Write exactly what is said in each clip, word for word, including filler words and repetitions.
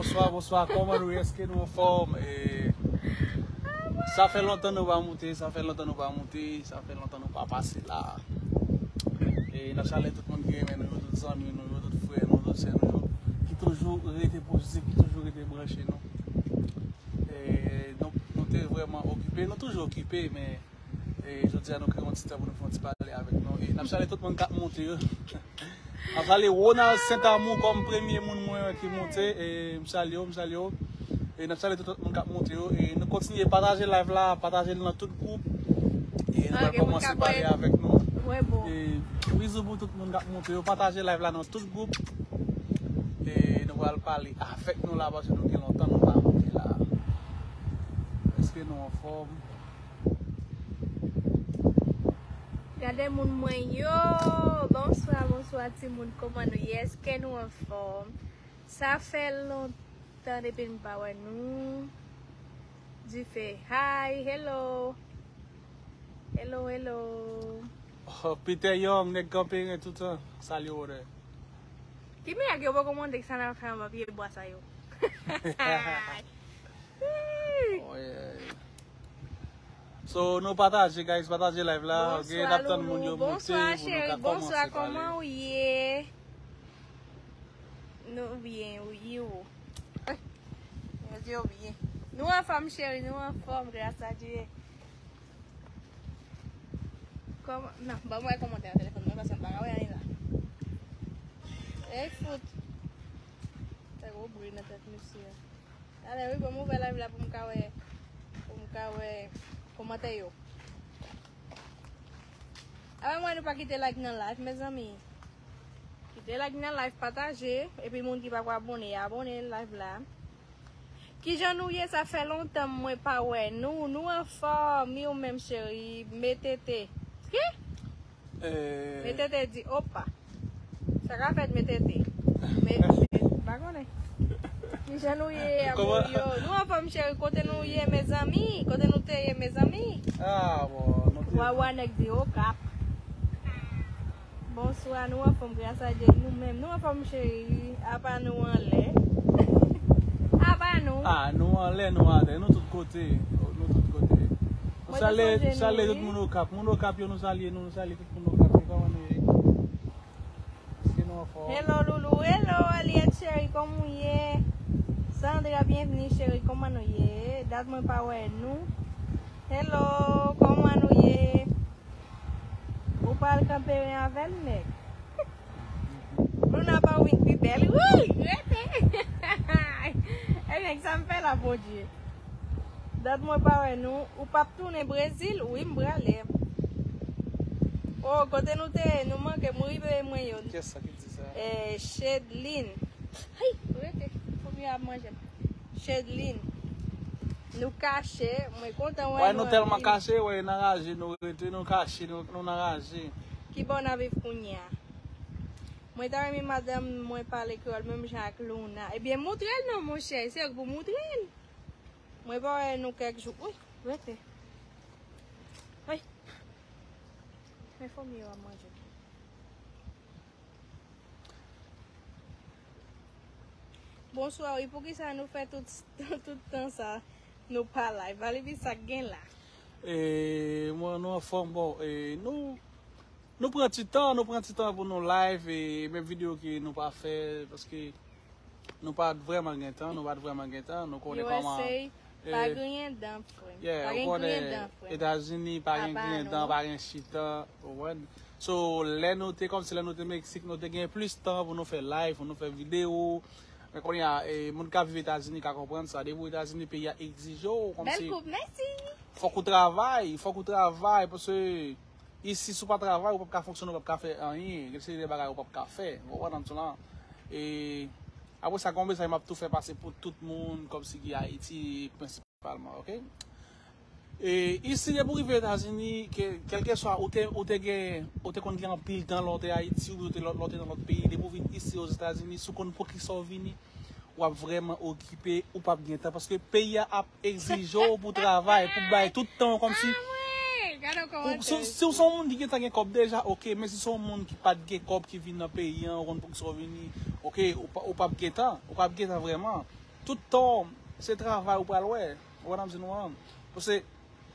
Bonswa, bonswa, kòman nou ye? Èske nou anfòm? E, sa fè lontan nou pa moute, sa fè lontan nou pa moute, sa fè lontan nou pa pase la. E n ap salye tout moun ki renmen nou yo, tout zanmi nou yo, tout frè nou, tout sè nou yo, ki toujou rete pozitif, ki toujou rete branche nou. E, nou, nou te vrèman okipe, nou toujou okipe, men e jodi a nou kreye yon ti tan pou nou fè yon ti pale avèk nou. E n ap salye tout moun k ap moute yo. N ap salye Ronald Saint Amour kòm premye moun mwen wè ki moute. E m salye w, m salye w. E n ap salye tout, tout moun k ap moute yo. E nou kontinye pataje live la, pataje l nan tout gwoup. E nou pral kòmanse pale avèk nou. E bizou pou tout moun k ap moute yo. Pataje live la nan tout gwoup. E nou pral pale avèk nou la paske nou gen lontan nou pa moute la. Èske nou anfòm? Gade moun mwen yo. Bonswa, bonswa timoun, kòman nou ye? Èske nou anfòm? Sa fè lontan depi n pa wè nou. Dife, hi, hello. Hello, hello. Oh, Peter Young, nèg kanpe ren toutan. Salye w, brother. Ki mirak yo poko montre sa n ap fè anba pye bwa sa yo. Oh, yeah. So, nou pataje, guys, pataje live la. Ok, n ap tann moun yo monte pou nou ka kòmanse pale. Bonswa, Loulou. Bonswa, cheri. Bonswa, kòman ou ye? Nou byen, wi, ou? Yo di yo byen. Nou anfòm, cheri, nou anfòm, gras a Dye. Kòman, non, ban mwen wè kòmantè nan telefòn mwen, paske m pa ka wè anyen la. Ey, fout. Fè gwo bri nan tèt mesye a. Talè wi, ban m ouvè live la pou m ka wè, pou m ka wè kòmantè yo. Apa mwen nou pa kite like nan live, mezanmi. Kite like nan live, pataje, epi moun ki pa ko abone, abone live la. Kijan nou ye? Sa fè lontan mwen pa wè nou. Nou anfòm, wi ou menm cheri? Metete. Ki? Eh. Metete di, opa. Sa ka fèt, Metete? Me, me, pa konnen. Kijan nou ye, amour yo? Nou anfòm, cheri. Kote nou ye, mezanmi? Kote nou te ye, mezanmi? Ah, bon, nou te... Wawa nèg di Okap. Bonswa, nou anfòm, gras a Dye. Nou menm, nou anfòm, cheri. Apa nou anlè? Apa nou? Ah, nou anlè, nou atè, nou tout kote. Nou tout kote. Nou salye, salye tout moun Okap. Moun Okap yo, nou salye nou, nou salye tout moun Okap. Se kòman nou ye? Èske nou anfòm? Hello, Loulou. Hello, Aliette, cheri, kòman ou ye? Sandra, byenvni, cheri, kòman nou ye? Dat mwen pa wè nou. Hello, kòman nou ye? Ou pral kanpe ren avè l, nèg? Luna pa ou vin pi bèl. Wi, rete. E nèg, sa m fè la, Bondye? Dat mwen pa wè nou. Ou p ap tounen Brezil? Wi, m prale. Oh, kote nou te ye? Nou manke m, rive mwen yo. Kiyès sa ki di sa? Eh, Chedlin. Hey, rete. Fòk yo ap manje m. Chedlin. Nou kache, mwen kontan wè nou. Wè, nou tèlman kache, wè, nan raje, nou rete, nou kache, nou, nou nan raje. Kibò n ap viv kounye a? Mwen ta renmen madanm mwen pale kreyòl menm jan ak Luna. Ebyen, moutre l non, monchè, se ou k pou moutre l. Mwen pa wè nou kèk jou. Wi, rete. Wi. Men fòmi yo ap manje. Bonswa, wi, poukisa nou fè tout, tout tan sa, nou pa live? Valibi, sa k gen la? E, mwen, nou anfòm, bon, e, nou, nou pran ti tan, nou pran ti tan pou nou live, e, menm videyo ke nou pa fè, paske nou pa t vrèman gen tan, nou pa t vrèman gen tan, nou konnen kòman, e, pa griyen dan, frè m. Yeah, ou konnen, Etazini pa gen griyen dan, pa gen chita, ou konprann? So, lè nou te, kòmsi lè nou te Meksik, nou te gen plis tan pou nou fè live, pou nou fè videyo. Men kounye a, e, moun k ap viv Etazini ka konprann sa. Depi w Etazini, peyi a egzije w, kòmsi fòk ou travay, fòk ou travay, paske isi, si w pa travay, ou p ap ka fonksyone, ou p ap ka fè anyen. Gen seri de bagay ou p ap ka fè. Ou konprann sa? E, apre sa, gen yon mesaj m ap tou fè pase pou tout moun, kòmsi ki Ayiti, palman, ok? E isi, depi w rive Etazini, ke, kèlkeswa, ou te, ou te gen, ou te konn gen anpil tan lè w te Ayiti, oubyen ou te lòt, lè w te nan lòt peyi, depi w vin isi Ozetazini, si w konn poukisa w vini, w ap vrèman okipe, ou p ap gen tan, paske peyi a ap egzije w pou travay, pou bay tout tan w kòmsi. Ah, wi! Gade yon kòmantè. Si, si w se yon moun ki gentan gen kòb deja, ok, men si se yon moun ki pa t gen kòb ki vin nan peyi an, ou konn poukisa w vini, ok, ou p ap, ou p ap gen tan, ou p ap gen tan vrèman. Tout tan, se travay ou pral wè. Ou wè nan di nou an. Paske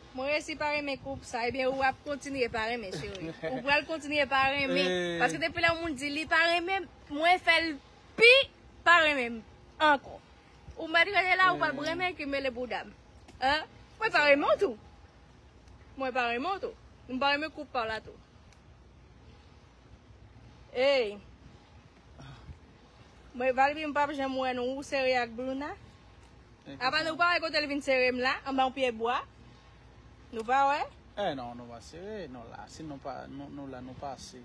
Mwen resi pa renmen koup sa, ebyen ou ap kontinye pa renmen, cheri. Ou pral kontinye pa renmen. Paske depi lè yon moun di li pa renmen, mwen fè l pi pa renmen m ankò. Ou mèt rete la, ou p ap renmen ki mele bouda m. Hein? Mwen pa renmen w tou. Mwen pa renmen w tou. M pa renmen koup pa w la tou. Ey. Mwen, Valby, m p ap janm wè nou. Ou sere ak Bruna? Apa nou pa wè kote l vin sere m la, anba yon pye bwa? Nou pa wè? Eh non, nou pa sere, nou la. Si nou pa, nou, nou la, nou pase.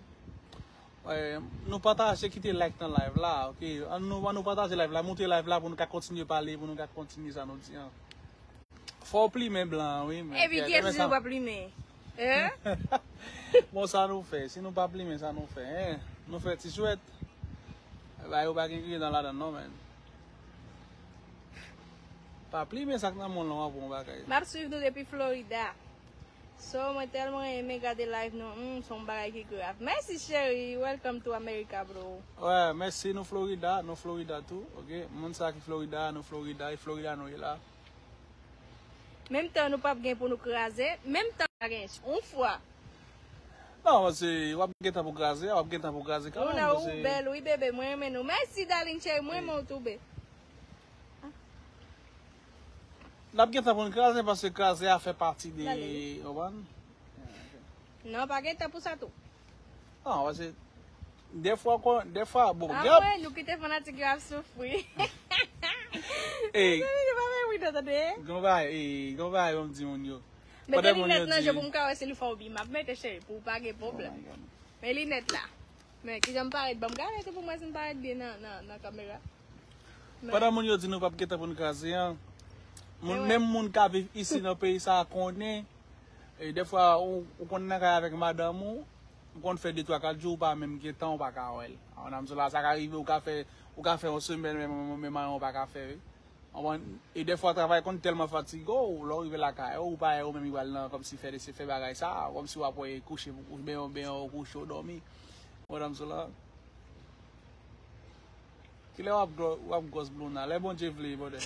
Eh, nou pataje, kite like nan live la, ok? Ann nou, ann nou pataje live la, moute live la pou nou ka kontinye pale, pou nou ka kontinye sa nou di an. Fò w plimen blan an, wi, men. Epi kiyès ki di nou pa plimen? Hein? Bon, sa nou fè? Si nou pa plimen, sa nou fè, hein? Nou fè ti jwèt. Ba yo pa gen griyen nan ladan, non, men. Pa plimen sa k nan men w lan, w ap wè yon bagay. M ap swiv nou depi Florida. So, mwen tèlman renmen gade live nou. Hmm, se yon bagay ki grav. Mèsi, cheri. Welcome to America, bro. Wè, mèsi, nou Florida, nou Florida tou, ok? Moun sa ki Florida, nou Florida, e Florida nou ye la. Menm tan nou p ap gen pou nou kraze, menm tan pa gen yon fwa. Non, paske w ap gen tan pou kraze, w ap gen tan pou kraze kanmenm. Luna, ou bèl, wi, bebe, mwen renmen nou. Mèsi, darling, cheri, mwen renmen w tou, be. N ap gen tan pou n kraze, paske kraze a fè pati de, w konprann? Non, pa gen tan pou sa tou. Non, paske dèfwa, kon, dèfwa, bon, ah, gen, wi, nou kite fanatik yo ap soufri. Ey. Mezanmi, nou pa fè bri non, tande. Gen bagay, ey, gen bagay, ban m di moun yo. Mete linèt nan je pou m ka wè si l fè w byen. M ap mete, cheri, pou w pa gen pwoblèm. Oh my God. Men linèt la. Men kijan m parèt? Ban m gade tou pou m wè si m parèt byen nan, nan, nan kamera. Pandan moun yo di nou p ap gen tan pou n kraze an, moun, menm moun k ap viv isi nan peyi sa a konnen, e dèfwa ou, ou konn nan kay avèk madanm ou, ou konn fè de twa kat jou, ou pa menm gen tan, ou pa ka wè l. An, nan sou la, sa ka rive, ou ka fè, ou ka fè yon semèn, men, men, men, men, ou pa ka fè, wi. Konprann? E dèfwa travay konn tèlman fatige w, lè w rive lakay ou, ou pa wè ou menm ki pral nan, kòmsi fè, fè bagay sa, kòmsi w ap wè kouche, ou benyen, ou benyen, ou kouche, ou dòmi. Ou konprann sou la? Kilè w ap gwo-, w ap gwòs Bruna? Lè Bondye vle, brother.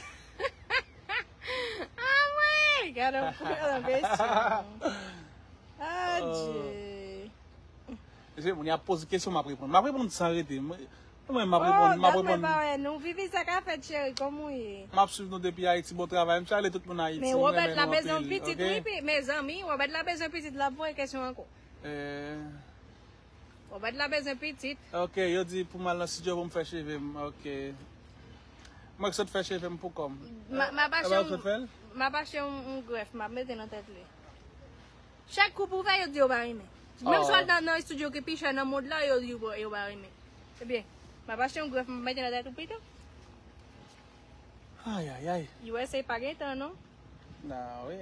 Ah, mwen! Gade yon, gade yon kesyon. Adje. Se moun y ap poze kesyon, m ap reponn. M ap reponn san rete. Mwen, mwen, m ap reponn, m ap reponn. Oh, mwen pa wè nou. Vivi, sa ka fèt, cheri, kòman w ye? M ap swiv nou depi Ayiti, bon travay. M salye tout moun Ayiti, m renmen nou anpil, ok? Men Robert la bezwen pitit, wi, pi-, mezanmi, Robert la bezwen pitit, l ap voye kesyon ankò. Eh. Bon, bad la bezwen pitit. Ok, yo di pou m al nan studio pou m fè cheve m. Ok. Mwen k sot fè cheve m pou kò m. M a-, m ap achte yon, m ap achte yon, yon grèf, m ap mete nan tèt li. Chak koup ou fè, yo di yo pa renmen. Menm si w al nan, nan estidyo ki pi chè nan mond lan, yo di yo, yo pa renmen. Ebyen, m ap achte yon grèf, m ap mete nan tèt ou pito. Ay, ay, ay. U S A pa gen tan, non? Nan, wi,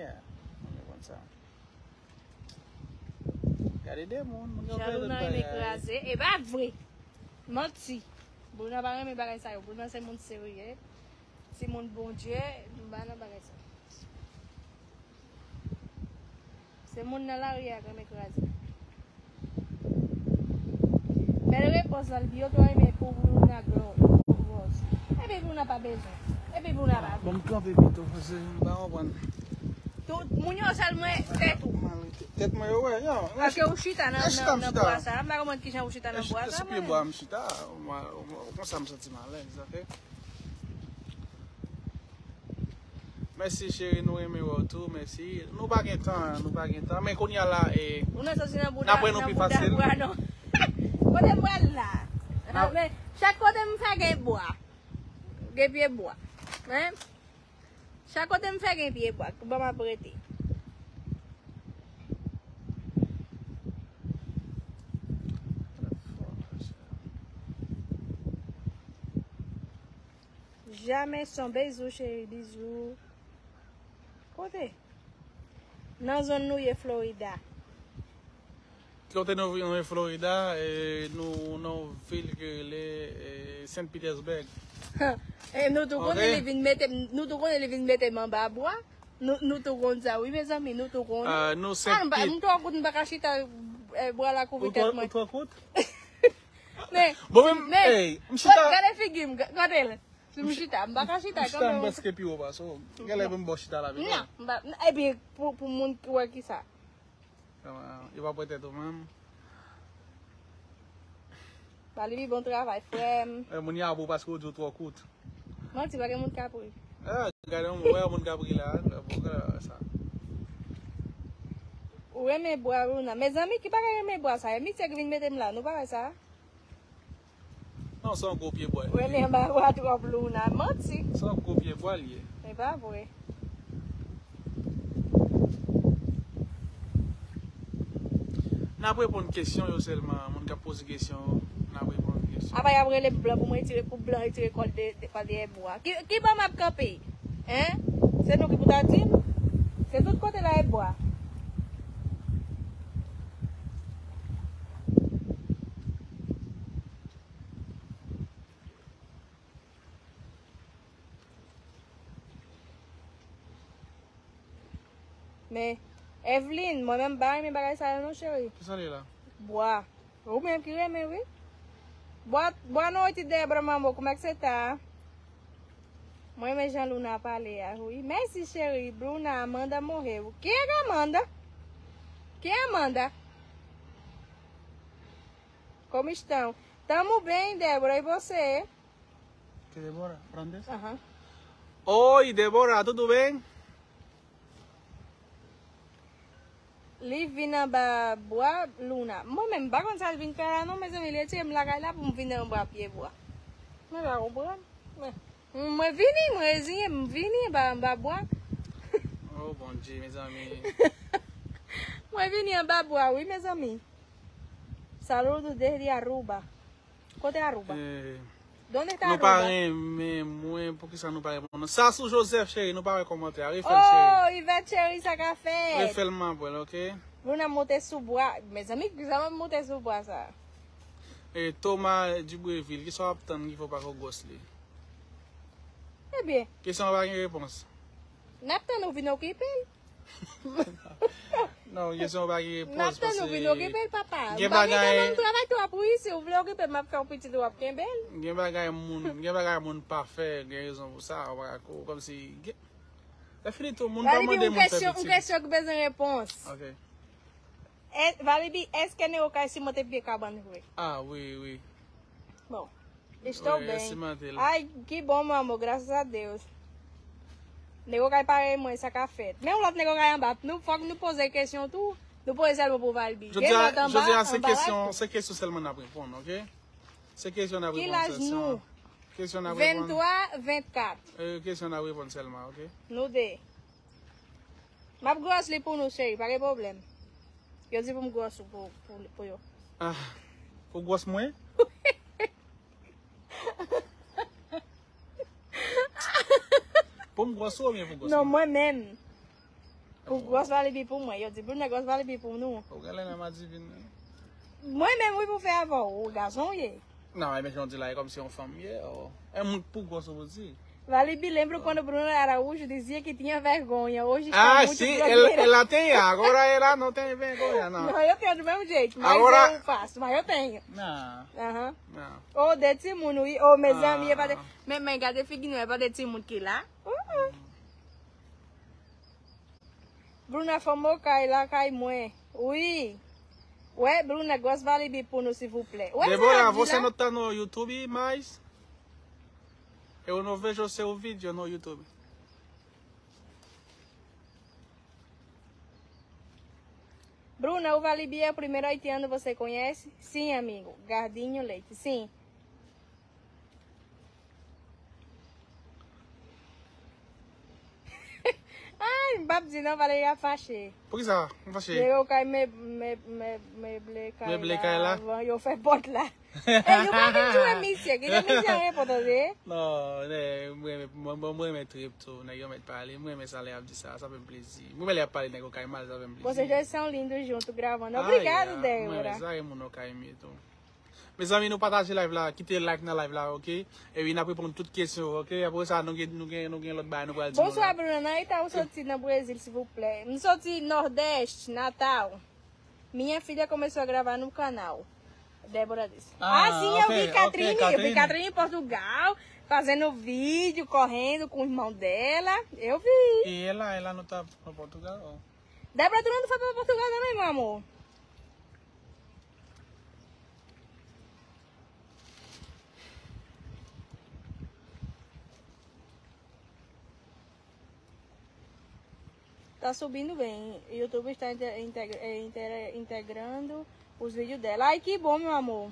mwen konn sa. Gade de moun, moun yo fè tout bagay. Jan Luna renmen kraze. E pa vre. Manti. Bruna pa renmen bagay sa yo. Bruna se moun serye. Timoun Bondye, m pa nan bagay sa. Se moun nan lari a k renmen kraze. Bèl repons, Valby. Yo twò renmen pou Bruna gwo, gwòs. Epi Bruna pa bezwen. Epi Bruna pa vle. Bon, m kanpe pito, paske m pa konprann. Tout moun yo sèl mwen tèt ou. Tèt mwen yo, wè, yo. Paske ou chita nan, nan, nan bwa sa. M pa konprann kijan ou chita nan bwa sa, mwen. Se pye bwa m chita, mwen, konsa m santi m alèz, ok? Mèsi, cheri, nou renmen wè w tou, mèsi. Nou pa gen tan, nou pa gen tan. Men kounye a la, e, n ap wè nou pi fasil. Kote bwa la? Men, chak kote m fè gen bwa. Gen pye bwa. Men, chak kote m fè gen pye bwa. Ban m ap rete. Jamè son bezou, cheri, bizou. Kote? Nan zòn nou ye, Florida. Kote nou, nou ye, Florida, e nou nan yon vil ki rele, e, Saint Petersburg. E nou tou konnen li vin mete, nou tou konnen li vin mete m anba bwa. Nou, nou tou konn sa, wi, mezanmi, nou tou konnen. Ah, nou Saint Pete. M twò kout, m pa ka chita, e, bwa la kouvri tèt mwen. Ou twò kout? Men, bon, men, men, ey, m chita. Gade figi m, gade l. Si m chita, m pa ka chita kanmenm. Chita m prèske pi wo pase w. Genlè pou m ba w chita la, non, m pa, epi pou, pou moun ki wè ki sa. Yo pa pran tèt ou menm. Valibi, bon travay, frè m. Eh, moun y ap ou paske w di w twò kout. Manti, pa gen moun k ap ri. Eh, gade yon wè yon moun k ap ri la, bon, gade sa. Ou renmen bwa, Luna. Mezanmi, ki bagay renmen bwa sa? E misye ki vin mete m la, nou pa wè sa? Non, se yon gwo pye bwa. Ou renmen anba bwa twòp, Luna. Manti. Se yon gwo pye bwa l ye. E pa vre. N ap reponn kesyon yo sèlman. Moun k ap poze kesyon yo, n ap reponn kesyon. Apa y ap rele m blan pou mwen retire, pou blan retire kò l de, de, pa dèyè bwa. Ki, ki bò m ap kanpe? Hein? Se nou ki pou ta di m? Se tout kote la e bwa. Men, Evelyn, mwen menm m pa renmen bagay sa yo non, cheri. Kisa l ye la? Bwa. Ou menm ki renmen, wi. Bwa, bwa nou iti dèyè bra manman, kòman se ta? Mwen renmen jan Luna pale a, wi. Mèsi, cheri. Bruna, Amanda morreu. Quem é Amanda? Quem é Amanda? Como estão? Tamo bem, Débora. E você? Que Débora? Brandes? Aham. Oi, Débora, tudo bem? Li vin anba bwa, Luna. Mwen menm, m pa konn sa l vin fè la non, mezanmi. Li retire m lakay la pou m vin anba pye bwa. Mwen pa konprann. Mwen, mwen vini, mwen reziyen, m vini anba, anba bwa. Oh, Bondye, mezanmi. Mwen vini anba bwa, wi, mezanmi. Saludos desde Aruba. Kote Aruba? Eh, donde está Aruba? Nou pa renmen mwen, poukisa nou pa reponn? Sassou Joseph, cheri, nou pa wè kòmantè a. Refè l, cheri. Oh, Yvette, cheri, sa ka fèt? Refè l, m ap wè l, ok? Luna monte sou bwa. Mezanmi, kisa m ap monte sou bwa sa? Eh, Thomas Dubreville, kisa w ap tann ki fè w pa ko gwòs li? Ebyen. Kesyon an pa gen repons. N ap tann ou vin okipe l. Non, kesyon pa gen repons. M ap tann ou vin okipe l, papa. M pa gen tèlman travay twòp wi, si w vle okipe m, m ap fè yon pitit, w ap kenbe l. Gen bagay moun, gen bagay moun pa fè, gen rezon pou sa, w pa ka ko, kòmsi, gen, lè fini tou, moun pa mande moun fè pitit. Yon kesyon ki bezwen repons. Ok. Valibi, èske Nègo kay simonte pye kabann vre? Ah, wi, wi. Bon. Estou bem. Ay, que bom, meu amor, graças a Deus. Nègo kay pare mwen, sa ka fèt. Men yon lòt Nègo kay anba. Nou, fòk nou poze kesyon tou. Nou poze sèlman pou Valby. Gen lòt anba, anba la. Jodi a, se kesyon, se kesyon sèlman n ap reponn, ok? Se kesyon n ap reponn, se kesyon n ap reponn. Ki laj nou? Kesyon n ap reponn. Venntwa, vennkat. Eh, kesyon n ap reponn sèlman, ok? Nou de. M ap gwòs li pou nou, cheri, pa gen pwoblèm. Yo di pou m gwòs ou pou, pou, pou yo. Ah, pou gwòs mwen? Pou m gwòs ou oubyen pou gwòs mwen? Non, mwen menm. Pou gwòs Valby pou mwen. Yo di, Bruna gwòs Valby pou nou. Ou genlè nan madivin. Mwen menm, wi, pou fè avè w. Ou gason w ye. Non, e men jan w di la, e kòmsi yon fanm ye. Oh. E moun pou gwòs ou pou di. Valby, lembro quando Bruna era rujo, dizia que tinha vergonha. Hoje está muito blogueira. Ah, sim, ela tem, agora ela não tem vergonha, não. Não, eu tenho do mesmo jeito, mas eu faço, mas eu tenho. Não. Aham. Não. Ô, de timoun, wi. Ô, mezanmi, e pa de, men, men gade figi nou, e pa de timoun ki la. Uh-uh. Bruna, fè m okay lakay mwen. Wi. Wè, Bruna, gwòs Valby pou nou, silvouplè. Wè, Débora, você não tá no YouTube mais? Eu não vejo o seu vídeo no YouTube. Bruna, o Valby é o primeiro haitiano, você conhece? Sim, amigo. Gardinho Leite, sim. Ay, m p ap di non, Valeria fache. Poukisa? M fache. Nègo kay me, me, me, meble kay la avan yo fè pòt la. E, nou pa vin jwe misye. Kite misye an repo, tande. Non, nèg, mwen, mwen, mwen, mwen renmen trip tou. Nèg yo mèt pale. Mwen renmen sa lè y ap di sa. Sa fè m plezi. Mwen renmen lè y ap pale nèg okay mal, sa fè m plezi. Vocês dois são lindos junto gravando. Obrigado, Débora. Mwen renmen sa, e moun okay tou. Mezanmi, nou pataje live la, kite like nan live la, ok? Epi n ap reponn tout kesyon, ok? Apre sa, nou gen, nou gen, nou gen lòt bagay nou pral di nou la. Bonswa, Bruna. Nan eta ou soti nan Brezil, silvouplè? M soti Nordeste, Natal. Minha filha começou a gravar no canal. Débora disse. Ah, sim, eu vi Catherine, eu vi Catherine em Portugal. Fazendo vídeo, correndo com o irmão dela. Eu vi. E ela, ela não tá pra Portugal? Ó. Dá pra tu não, tu foi pra Portugal também, meu amor? Tá subindo bem. YouTube está inte- integra- é, intera- integrando os vídeos dela. Ai, que bom, meu amor.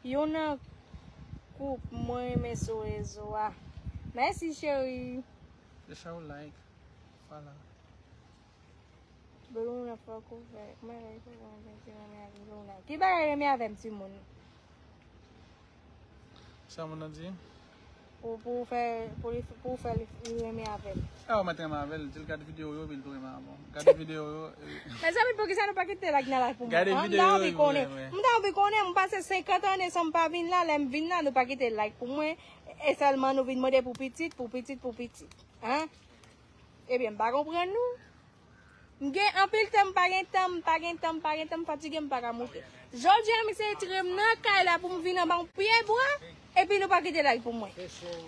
Yuna ku mwen mesoezo a. Merci, chérie. Deixa o like. Fala. Bruna, fòk ou fè. Kòman e rele pou mwen, Bruna? Ki bagay renmen avè m, timoun? Sa moun nan di? Pou, pou fè, pou li, pou fè li, li renmen avè m. Ah, ou mèt renmen avè l, di l gade videyo yo, epi l tou renmen avè w. Gade videyo yo. Mezanmi, poukisa nou pa kite like nan live pou mwen? Gade videyo yo, ou renmen. M ta anvi konnen, m pase senkant ane san m pa vin la, lè m vin la, nou pa kite like pou mwen. E sèlman nou vin mande pou pitit, pou pitit, pou pitit. Hein? Ebyen, m pa konprann nou. M gen anpil tan, m pa gen tan, m pa gen tan, m pa gen tan, m fatige, m pa ka moute. Jodi a, misye retire m nan kay la pou m vin anba yon pye bwa, epi nou pa kite like pou mwen.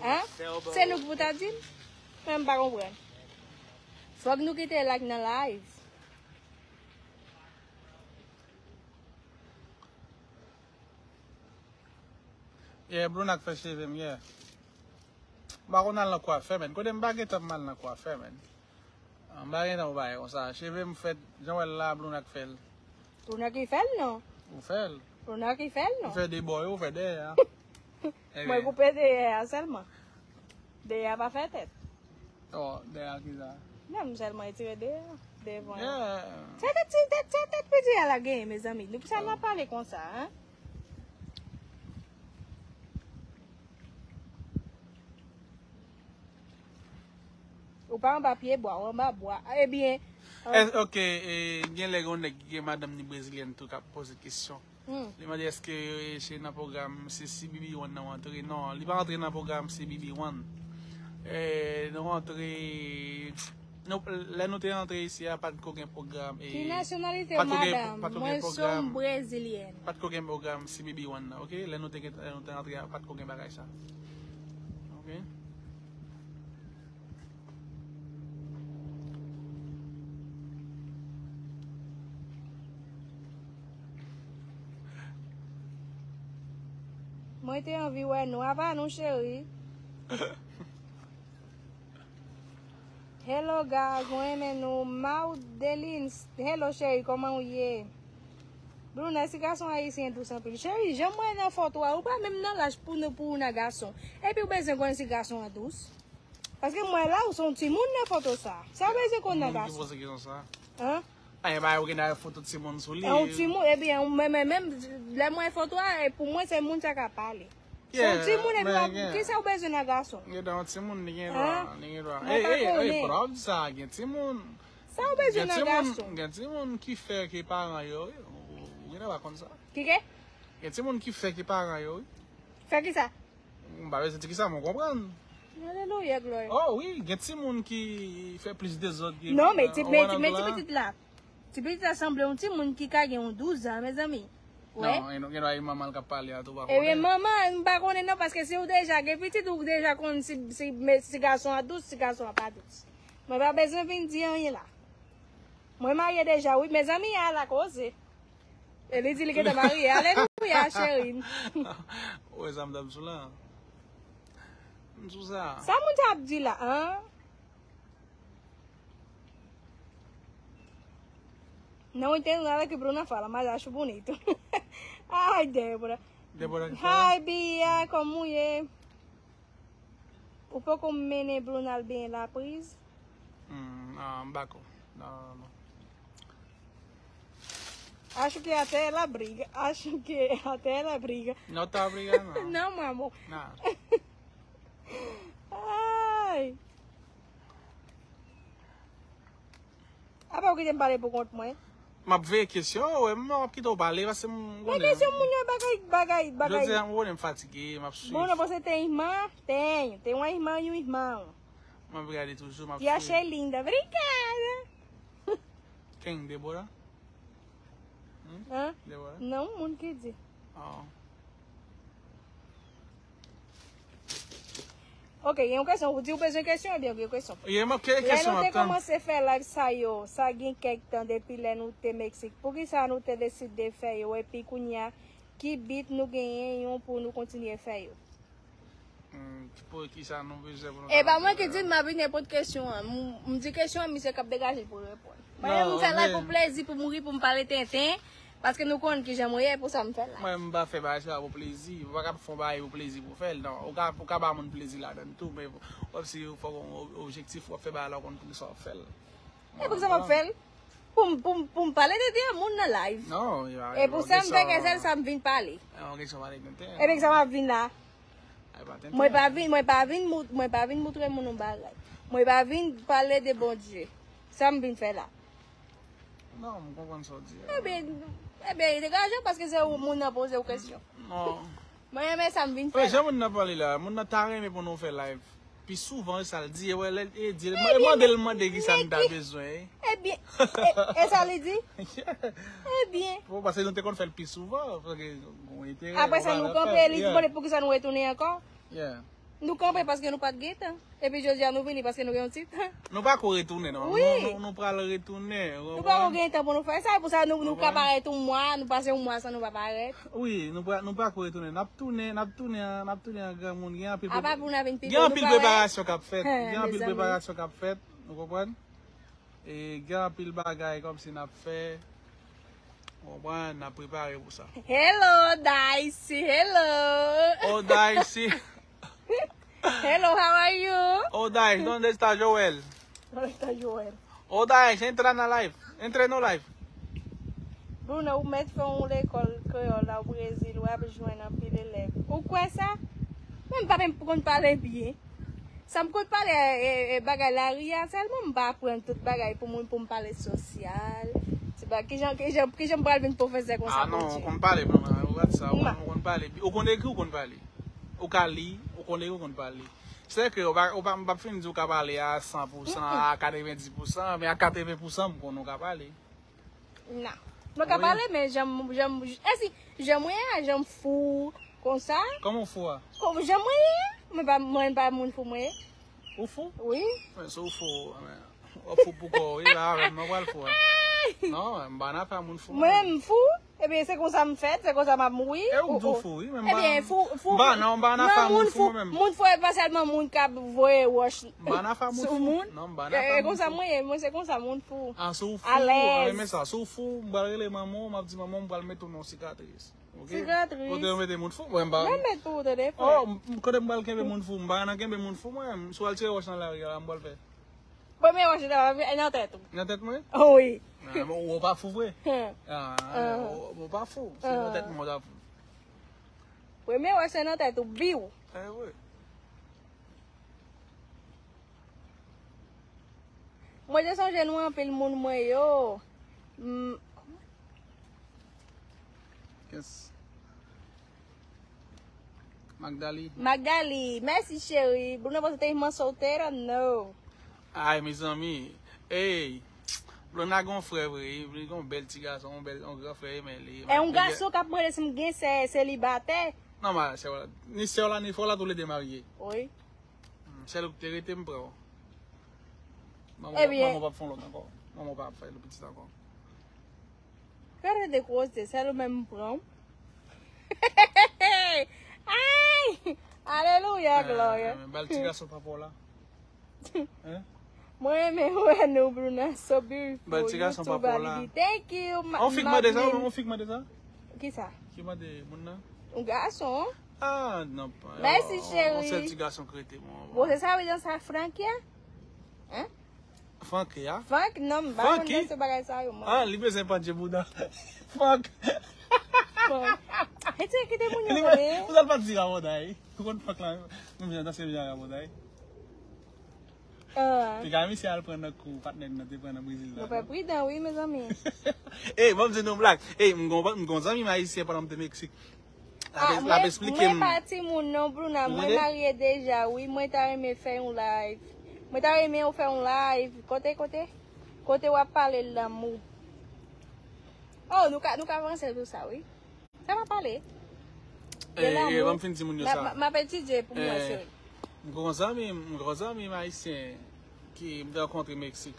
Hein? Se nou ki pou ta di m? Mwen, m pa konprann. Fòk nou kite like nan live. Yeah, Bruna k fè cheve m, yeah. M pa konn al nan kwafè, menn. Kote m pa gen tan pou m al nan kwafè, menn. Ah, m pa gen tan pou bagay konsa. Cheve m fèt, jan w wè l la, Bruna k fè l. Bruna ki fè l, non? Ou fè l. Bruna ki fè l, non? Ou fè de bò yo, ou fè dèyè a. Mwen koupe dèyè a sèlman. Dèyè a pa fè tèt. Oh, dèyè a ki sa? Non, m sèlman retire dèyè a. Devan. Yeah. Se tèt, se tèt, se tèt piti a la genyen, mezanmi. Nou, pou sa n ap pale konsa, hein? Ou pa anba pye bwa, ou anba bwa. Ebyen, an- Es- ok, e, gen lè gen yon nèg ki gen madanm ni brezilyèn tou k ap poze kesyon. Hmm. Li mande èske se nan pwogram se C B B One nan w antre. Non, li pa antre nan pwogram C B B One. E, nou antre, nou, lè nou te antre isi a, pa t ko gen pwogram. Ki nasyonalite w, madanm? Mwen se yon brezilyèn. Pa t ko gen pwogram C B B One nan, ok? Lè nou te gen, lè nou te antre a, pa t ko gen bagay sa. Ok? Mwen te anvi wè nou. Apa nou, cheri? Hello, guys. Mwen renmen nou. Maudeline, hello, cheri. Kòman w ye? Bruna, si gason ayisyen dous anpil. Cheri, jan mwen nan foto a, ou pa menm nan laj pou nou, pou w nan gason. Epi w bezwen konnen si gason an dous. Paske m wè la, ou se yon timoun nan foto sa. Sa w bezwen konn nan gason? Moun ki poze kesyon sa. Hein? Ay, ba, ou gen foto timoun sou li. E yon timoun, ebyen, men, men, menm lè m wè foto a, e pou mwen, se moun sa k ap pale. Se yon timoun, epi w ap, kisa w bezwen nan gason? Gen yon timoun, li gen dwa, li gen dwa. Mwen pa konnen. Ey, ey, ey, pa w di sa, gen timoun. Sa w bezwen nan gason? Gen timoun ki fè ke paran yo, wi. Ou, ou gen dwa pa konn sa. Ki ke? Gen timoun ki fè ke paran yo, wi. Fè kisa? M pa bezwen di kisa, men w konprann. Alelouya, glwa. Oh wi, gen timoun ki fè plis dezòd ke... Non, men ti, men ti, men ti pitit la. Ti pitit la sanble yon timoun ki ka gen yon douz an, mezanmi. Wè. Non, gen dwa e manman l k ap pale a tou, pa konnen. Ebyen, manman, m pa konnen non, paske si w deja gen pitit, ou deja konn si, si, si gason an dous, si gason an pa dous. Mwen pa bezwen vin di anyen la. Mwen marye deja, wi, mezanmi, a la koze. E li di li gentan marye. Alelouya, cheri. Ou wè sa m t ap sou la? M sou sa. Sa moun sa ap di la, an? Não entendo nada que Bruna fala, mas acho bonito. Ai, Débora. Débora que fala? Hi, Bia, como é? Ou poko mennen Bruna al benyen la priz? Hmm, ah, m bako. Non, non, non. Acho que até ela briga. Acho que até ela briga. No está brigando. Não, meu amor. Não. Ai. Apa ou kite m pale pou kont mwen? M ap veye kesyon, wi, m ap kite w pale, paske m konnen. Men kesyon moun yo bagay, bagay, bagay. Jodi a, m konnen m fatige, m ap swiv. Bon, nou panse tem irmã? Tem. Tem uma irmã e um irmão. M ap gade toujou, m ap swiv. E achei linda. Obrigada. Quem? Débora? Hum? Hã? Débora? Não, moun ki di. Oh. Ok, gen yon kesyon. Ou di ou bezwen kesyon, ebyen gen kesyon. Lè nou te kòmanse fè live sa yo, sa gen kèk tan depi lè nou te Meksik. Poukisa nou te deside fè yo? Epi kounye a, ki bit nou genyen yon pou nou kontinye fè yo? Hmm, pou ki sa nou bezwen pou nou. E pa mwen ki di l, m ap vin repond kesyon an. M, m di kesyon an, misye k ap degaje l pou l reponn. Mwen menm, m fè live pou plezi, pou m ri, pou m pale tenten. Paske nou konn kijan mwen ye, pou sa m fè live. Mwen, m pa fè bagay sa pou plezi. Ou pa ka fè yon bagay pou plezi pou fè l, non. Ou ka, ou ka ba moun plezi ladan l tou, men w ap si ou fòk ou objektif, w ap fè bagay la, ou konn poukisa w ap fè l. E poukisa m ap fè l? Pou m, pou m, pou m pale tenten a moun nan live. Non, e pou sa m fè kèsèl, sa m vin pale. E poukisa m ap vin la? Mwen pa vin, mwen pa vin mout-, mwen pa vin moutre moun yon bagay. Mwen pa vin pale de Bondye. Sa m vin fè la? Non, m konprann sa w di a. Ebyen, ebyen, degaje w paske se ou moun nan poze w kesyon. Non. Mwen renmen sa m vin fè la. Jan moun nan pale la, moun nan ta renmen pou nou fè live pi souvan, e sa l di, e wè, lè, e di, e mande l mande ki sa n ta bezwen. Ebyen, e, e sa li di? Ebyen. Bon, paske nou te konn fè l pi souvan, paske nou enterè. Apre sa, nou kanpe, li di, mande poukisa nou retounen ankò? Nou kanpe paske nou pa t gen tan. Epi jodi a nou vini paske nou gen yon ti tan. Nou pa ko retounen non. Nou, nou, nou pral retounen. Nou pa ko gen tan pou nou fè sa. E pou sa nou, nou ka parèt yon mwa, nou pase yon mwa san nou pa parèt. Wi, nou pa, nou pa ko retounen. N ap tounen, n ap tounen, n ap tounen an granmoun. Gen anpil. Apa pou n ap vin pi tôt. Gen anpil preparasyon k ap fèt. Gen anpil preparasyon k ap fèt. Ou konprann? E gen anpil bagay kòmsi n ap fè. Ou konprann, n ap prepare pou sa. Hello, Dicey. Hello. Oh, Dicey. Hello, how are you? Oh, Dicey, ¿dónde está Joel? ¿Dónde está Joel? Oh, Dicey, entra na live. Entre no live. Bruno, ou mèt fè yon lekòl kreyòl la o Brezil, w ap jwenn anpil elèv. Ou kwè sa? Mwen m pa menm konn pale byen. Sa m konn pale, e, e, bagay lari a sèlman, m pa aprann tout bagay pou moun pou m pale sosyal. Se pa kijan, kijan, kijan m pral vin pwofesè konsa. Ah non, ou konn pale, mwen, ou gad sa, ou konn, ou konn pale. Ou konn ekri, ou konn pale. Ou ka li, ou konn ekri, ou konn pale. Se ke ou pa, ou pa, m p ap fin di ou ka pale a san pou san, a katrevenndis pou san, men a katreven pou san, m konnen ou ka pale. Non. Mwen ka pale, men jan m, jan m, èske jan mwen ye a, jan m fou konsa? Kòman w fou a? Kòm jan mwen ye a? Mwen pa, mwen pa moun fou mwen ye. Ou fou? Wi. Men si w fou, men, w ap fou pou kò w, wi, la avè m, non, pral fou a. Non, m pa nan afè moun fou mwen. Mwen menm m fou? Ebyen, se konsa m fèt, se konsa m ap mouri. E ou k di w fou, wi, men m pa. Ebyen, fou, fou. M pa nan, m pa nan afè moun fou mwen menm. Moun fou e pa sèlman moun k ap voye wòch sou moun. M pa nan afè moun fou. Non, m pa nan afè moun fou. E konsa mwen ye, mwen se konsa moun fou. Ah, si w fou, mwen renmen sa. Si w fou, m pral rele manman w, m ap di manman w m pral mete w nan yon sikatris. Ok? Sikatris. Kote yo mete moun fou, mwen m pa. Mwen met pou ou tande frè. Oh, m, kote m pral kenbe moun fou, m pa nan kenbe moun fou mwen. Si w al tire wòch nan lari a, m pral fè. Premye wòch la, nan tèt ou. Nan tèt mwen? Wi. Ah, bon, ou pa fou vre? Ah, ou, ou pa fou. Se nan tèt mwen w ta fou. Premye wòch se nan tèt ou, biw. Eh wi. Mwen te sonje nou anpil moun mwen yo. M- Yes. Magdali. Magdali, mèsi cheri. Bruno, você tem irmã solteira? No. Ay, mezanmi. Ey. Bruno gen yon frè vre. Li gen yon bèl ti gason, yon bèl, yon gran frè, men li. E yon gason k ap mande si m gen sè, selibatè. Non, ma sè w la. Ni sè w la, ni frè w la, toulede marye. Wi. Hmm, sèl ou ki te rete, m pran w. Manman, manman pa ap fè yon lòt ankò. Manman pa ap fè yon pitit ankò. Gade de koze, sèl ou menm m pran w. Ay! Alelouya, glòri. Ba l ti gason papa w la. Hein? Mwen renmen wè nou, Bruna, so beautiful. Ba l ti gason papa w la. Thank you, ma-, on fik mande sa, on fik mande sa. Kisa? Ki mande moun nan? Yon gason. Ah, non, pa. Mèsi, cheri. Yon sèl ti gason k rete, mwen. Bon, se sa, wi, jan sa Frank ye? Hein? Frank ye a? Frank, non, m pa konn se bagay sa yo, mwen. Ah, li bezwen pandye bouda. Frank. Frank. E ti kite moun yo vre. Ou sa l pa di raboday. Ou konn Frank la, menm jan danse menm jan raboday. Ah. Piga misye al pran nan kou patnè li nan te pran nan Brezil la. Nou fè pridan, wi, mezanmi. Ey, ban m di nou blag. Ey, m gon, m gon zanmi m ayisyen pandan m te Meksik. L ap, l ap eksplike m. Mwen pa timoun non, Bruna. Mwen marye deja, wi. Mwen ta renmen fè yon live. Mwen ta renmen ou fè yon live. Kote, kote? Kote w ap pale lanmou. Oh, nou ka, nou ka avanse sou sa, wi. Sa pa pale. De lanmou. Ban m fin di moun yo sa. M ap etidye pou mwen, cheri. M gen yon zanmi m, m gen yon zanmi m ayisyen ki m te rankontre Meksik.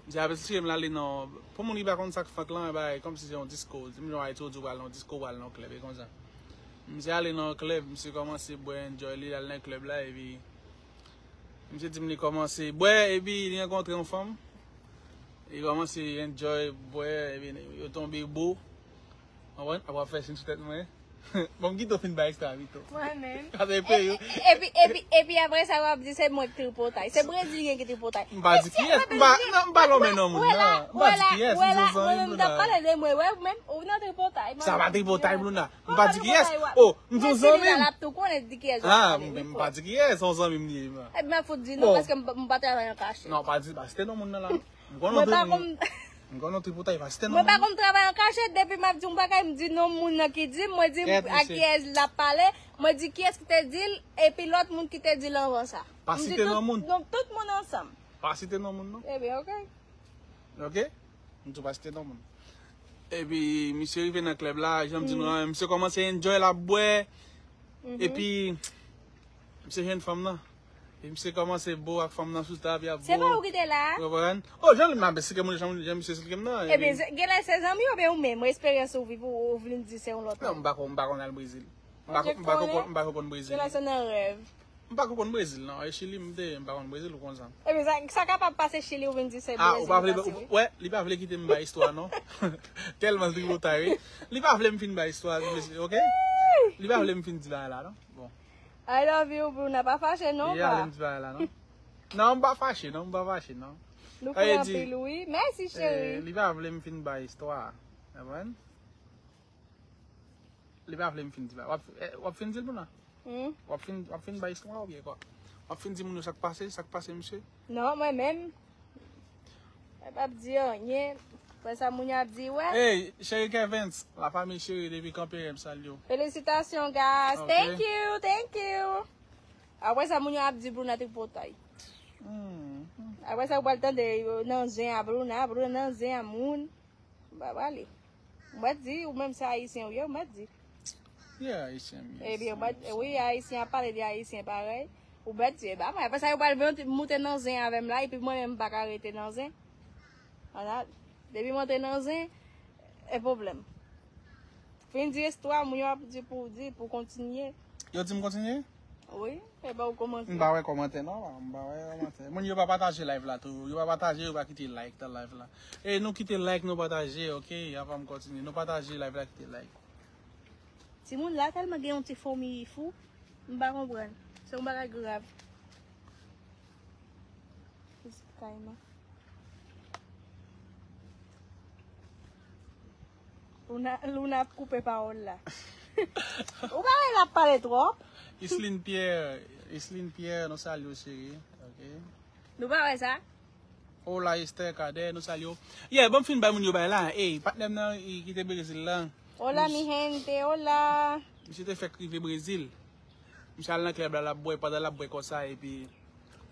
Li ap esplike m l ale nan, pou moun ki pa konn sa k funk lan, e bay, kòmsi se yon disko. Di m jan Ayiti ou di w pral nan yon disko, w pral nan yon klèb, e konsa. Misye ale nan yon klèb, misye kòmanse bwè, enjoy li, l al nan klèb la, epi misye di m li kòmanse bwè, epi li rankontre yon fanm. Li kòmanse enjoy bwè, epi yo tonbe bo. Konprann? Apre w ap fè siy sou tèt mwen. Bon, m kite w fin bay istwa a pito. Mwen menm. Sa te pe yo. E- e- Epi, epi, epi apre sa, w ap di se mwen ki tripotay. Se Brezilyen ki tripotay. M pa di kiyès. M pa, non, m pa lonmen non moun nan. M pa di kiyès. M di yon zanmi m, Bruna. Mwen menm, m t ap pale de mwen. Wè, ou menm, ou nan tripotay. Sa pa tripotay, Bruna. M pa di kiyès. Oh, m di yon zanmi m. L ap tou konnen di kiyès w ap pale. Ah, m pa di kiyès, yon zanmi m li ye. Epi m ap fout di non, paske m pa- m pa travay an kachèt. Non, pa di, pa site non moun nan la. M konnen w tripotay, pa site non moun. Mwen pa konn travay an kachèt, depi m ap di yon bagay, m di non moun nan ki di m, mwen di a kiyès l ap pale, mwen di kiyès ki te di l, epi lòt moun ki te di l anvan sa. Pa site non moun. M di tout, non, tout moun ansanm. Pa site non moun, non. Ebyen, oke. Oke? M di w pa site non moun. Epi, misye rive nan klèb la, jan m di nou an, misye kòmanse enjoy, l ap bwè. Epi, misye jwenn fanm nan. E misye kòmanse bo ak fanm nan sou tab, y ap bo. Se pa ou ki te la? Ou konprann? Oh, jan li m ap esplike moun, jan, jan misye esplike m nan. Ebyen, se- genlè se zanmi w oubyen ou menm, eksperyans ou viv, ou, ou vin di se yon lòt moun. Non, m pa konn, m pa konn al Brezil. M pa konn, m pa konn, m pa konn Brezil. Genlè se nan rèv. M pa konn Brezil, non. E Chili, m te, m pa konn Brezil, ou konn sa. Ebyen, sa, sa kapab pase Chili, ou vin di se Brezil ou pase, wi. Ah, ou pa vle, wè, li pa vle kite m bay istwa, non. Tèlman l tripotay, wi. Li pa vle m fin bay istwa, mesye, oke? Li pa vle m fin di bagay la, non. Bon. I love you, Bruna. Pa fache, non, pa. Li ale m di bagay la, non. Non, m pa fache, non, m pa fache, non. Nou fè anpil, wi. Mèsi, cheri. Li pa vle m fin bay istwa. Konprann? Li pa vle m fin di bagay. W ap, eh, w ap fin di l, Bruna? Hmm? W ap fin, w ap fin bay istwa oubyen kwa? W ap fin di moun yo sa k pase, sa k pase, misye? Non, mwen menm. Mwen p ap di anyen. Wè sa moun yo ap di, wè. Hey, Cheri Kevens, la famille Cheri depi Kanperen, m salye w. Felisitasyon, guys. Ok. Thank you, thank you. Apre sa, moun yo ap di Bruna tripotay. Hmm. Apre sa, ou pral tande yo nan zen a Bruna, Bruna nan zen a moun. M pa pale. Ou mèt di, ou menm se ayisyen ou ye, ou mèt di. Yeah, ayisyen m ye. Ebyen, ou mèt, wi, ayisyen ap pale de ayisyen parèy. Ou mèt di, e pa mwen. Apre sa, yo pral vin moute nan zen avè m la, epi mwen menm, m pa ka rete nan zen. Ann al. Depi m antre nan zen, e pwoblèm. Fin di istwa, moun yo ap di pou, di pou kontinye. Yo di m kontinye? Wi, e pa ou kòmanse. M pa wè kòmantè non, m pa wè kòmantè. Moun yo pa pataje live la tou. Yo pa pataje, yo pa kite like nan live la. E nou kite like, nou pataje, oke? Avan m kontinye. Nou pataje live la, kite like. Timoun la tèlman gen yon ti fomi fou, m pa konprann. Se yon bagay grav. Vizit kay mwen. Luna, Luna ap koupe pawòl la. Ou pa wè l ap pale twòp? Islin Pierre, Islin Pierre, nou salye w, cheri. Ok. Nou pa wè sa? Hola, Esther Cadet, nou salye w. Yeah, ban m fin bay moun yo bay la. Ey, patnè m nan, ki te Brezil la. Hola, mi gente, hola. Misye te fèk rive Brezil. Misye al nan klèb la, l ap bwè, pandan l ap bwè konsa, epi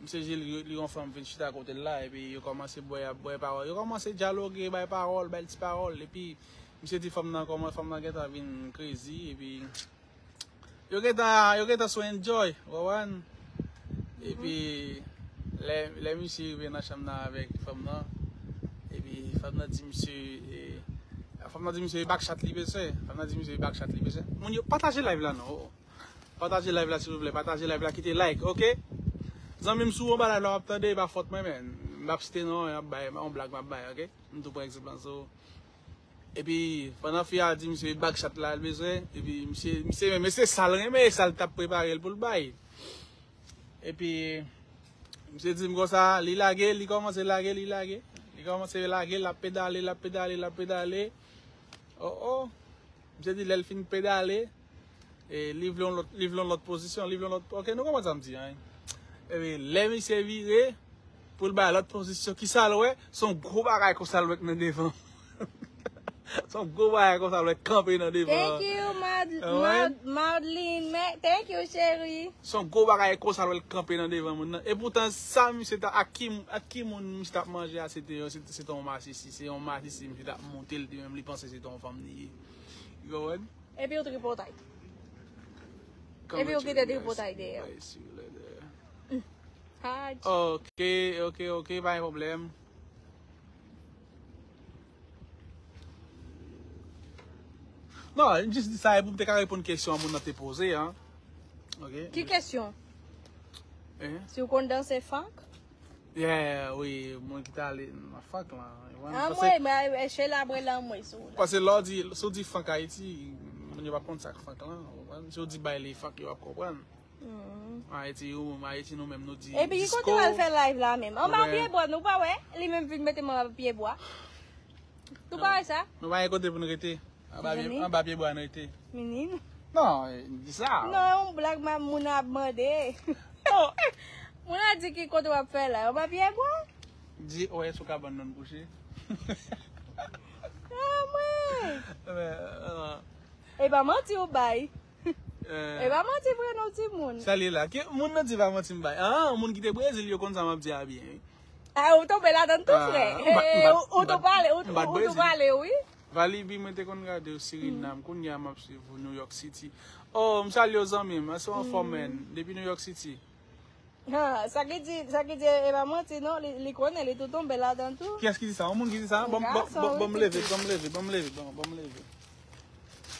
misye di li, li yon fanm vin chita kote l la, epi yo kòmanse bwè, y ap bwè pawòl. Yo kòmanse dyaloge, bay pawòl, bay ti pawòl, epi misye di fanm nan kòman, fanm nan gentan vin crazy, epi yo gentan, yo gentan sou enjoy, ou konprann? Epi lè, lè misye rive nan chanm nan avèk fanm nan, epi fanm nan di misye, e, fanm nan di misye e back chat li bezwen, fanm nan di misye e back chat li bezwen. Moun yo pataje live la non. Pataje live la, silvouplè. Pataje live la, kite like, ok? Zanmi m, si w anba live la, w ap tande, e pa fòt mwen, men m p ap site non, m ap bay, yon blag m ap bay, ok? M tou pran egzanp lan, so. Epi, pandan fi a di misye bag chat la, l bezwen, epi misye, misye menm, e se sa l renmen, e sa l t ap prepare l pou l bay. Epi, misye di m konsa, li lage, li kòmanse lage, li lage. Li kòmanse lage, l ap pedale, l ap pedale, l ap pedale. Oh, oh. Misye di lè l fin pedale, e, li vle yon lòt, li vle yon lòt pozisyon, li vle yon lòt, ok, nou konprann sa m di an, wi. Epi, lè misye vire, pou l bay lòt pozisyon, kisa l wè? Se yon gwo bagay konsa l wè k nan devan. Se yon gwo bagay konsa l wè k kanpe nan devan an. Thank you, Mad-, Mad-, Madeline. Thank you, cheri. Se yon gwo bagay konsa l wè l kanpe nan devan moun nan. E poutan, sa misye ta, ak ki, ak ki moun misye t ap manje a, se te, se te, se te yon masisi. Se yon masisi misye t ap monte, l te menm, li panse se te yon fanm li ye. Ou konprann? Epi ou tripotay. Epi ou kite tripotay dèyè. Kòmantè, guys. Bye, see you later. Ok, ok, ok, pa gen pwoblèm. Non, m jis di sa e pou m te ka reponn kesyon an moun nan te poze an. Ok. Ki kesyon? Eh? Si w konn danse funk? Yeah, wi, moun ki te ale nan funk lan. Ah, mwen, mwen, Sheila Brelan, mwen, sou la. Paske lè w di, si w di funk Ayiti, moun yo p ap konn sa k funk lan, ou konprann? Si w di baile funk, yo p ap konprann. Ayiti, yo, Ayiti, nou menm, nou di disko. Epi ki kote w al fè live la menm? Anba pye bwa, nou pa wè? Li menm vin mete m anba pye bwa. Nou pa wè sa? Nou pa gen kote pou n rete. Anba pye, anba pye bwa n rete. Menin. Non, di sa. Non, yon blag moun ap mande. Moun ap di ki kote w ap fè la? Anba pye bwa? Di, oh, èske w ka ban n nan kouche? Ah, mwen. E pa manti ou bay. E pa manti vre non, timoun. Sa li la. Ki moun nan di pa manti m bay? Ah, moun ki te Brezil, yo konn sa m ap di a byen, wi. Ah, ou tonbe ladan tou, frè. Ou tou pale, ou tou pale, wi. Valibi, mwen te konn gade w Sirinam, kounye a m ap swiv ou New York City. Oh, m salye w zanmi m, se w anfòm, man. Depi New York City. Ha, sa ki di, sa ki di, e pa manti non, li, li konnen, li tou tonbe ladan tou. Kiyès ki di sa? Yon moun ki di sa? Ban m leve, ban m leve, ban m leve, ban m leve.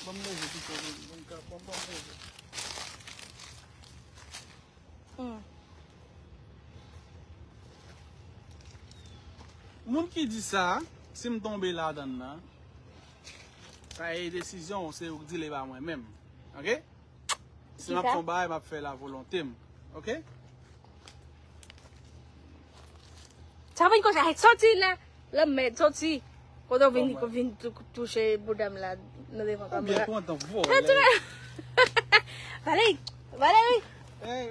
Ban m leve pito, ban m leve. Moun ki di sa, si m tonbe ladan nan, sa e desizyon w, se ou k di l, e pa mwen menm. Ok? Si m ap fè yon bagay, m ap fè l a volonte m. Ok? Sa vin konsa, hey, soti la. Lanmèd, soti. Kote w vin, vin touche bouda m la nan devan kamera. Ou byen kontan vòlè. Valery, Valery.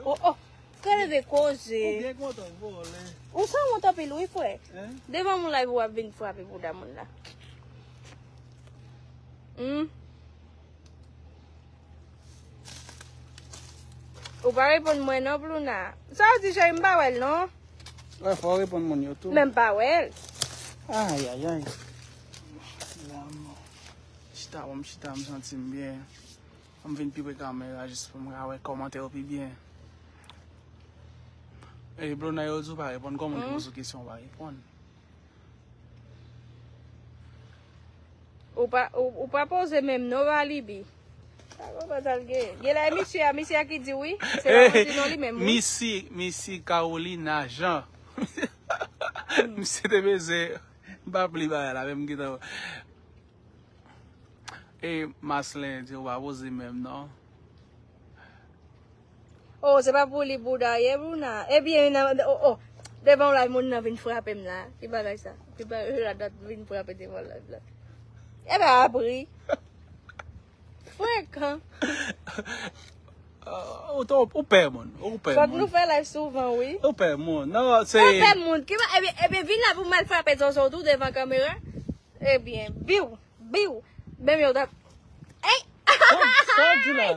Oh, oh. Ka leve koze. Ou byen kontan vòlè. Ou sanwont anpil, wi, frè. Devan moun live, w ap vin frape bouda moun la. Hmm. Ou pa reponn mwen non, Bruna. Sa w di, cheri, m pa wè l non. Wè, fò w reponn moun yo tou. Men m pa wè l. Ayayay. Lanmò. Chita, bon, m chita, m santi m byen. An m vin pi pre kamera jis pou m ka wè kòmantè yo pi byen. E Bruna, yo di w pa reponn, kòman w poze kesyon w pa reponn? Ou pa, ou, ou pa poze menm non, Valibi. Pa konprann sa l gen. Gen la, e misye a, misye a ki di wi. Se pa manti non li menm, wi. Misi, Misi Carolina Jean. Misye te bezwen, m pa pli bagay la, menm gentan. E Maslin di ou pa poze menm non. Oh, se pa pou li bouda ye, Bruna. Ebyen, nan, oh, oh, devan w la, moun nan vin frape m la. Ki bagay sa? Ki bagay la dat vin frape devan live la? E pa apri. Frekan. Ou pè moun. Ou pè moun. Fòk nou fè live souvan, wi. Ou pè moun. Non, se. Ou pè moun. Ki ba, ebyen, ebyen, vin la pou m al frape zozo tou devan kamera. Ebyen, biw. Biw! Menm yo t ap. Ey! Sa w di la?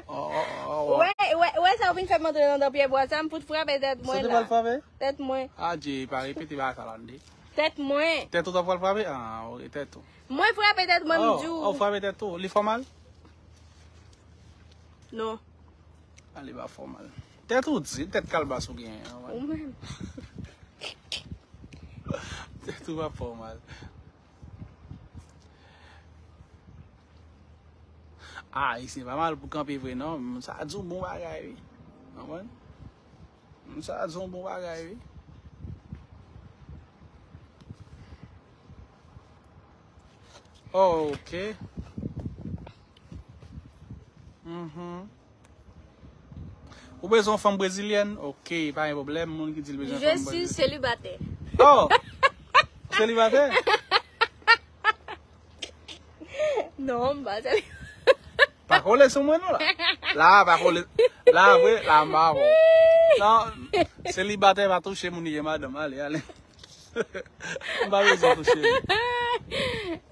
Wè, wè, wè sa w vin fè m antre nan pyebwa sa, m fout frape tèt mwen la. Sa w te pral frape? Tèt mwen. Adje, pa repete bagay sa la, tande. Tèt mwen. Tèt ou t ap pral frape? Ah, ok, tèt ou. Mwen frape tèt mwen, m di w. Oh, ou frape tèt ou. Li fè w mal? Non. Ale pa fè w mal. Tèt ou di, tèt kalbas ou genyen an, man. Ou menm. Tèt ou pa fè w mal. Ah, isi pa mal pou kanpe vre, non. Sa di w bon bagay, wi. Konprann? Sa di w bon bagay, wi. Oh, ok. Mhm. Ou bezwen yon fanm brezilyèn? Ok, pa gen pwoblèm. Moun ki di l bezwen fanm brezilyèn. Je suis célibataire. Oh! Selibatè? Non, m pa seli- Pa kole sou mwen non la. La, pa kole. La, vre, la, m pa bon. Non, selibatè pa touche moun ki gen madanm. Ale, ale. M pa bezwen touche li.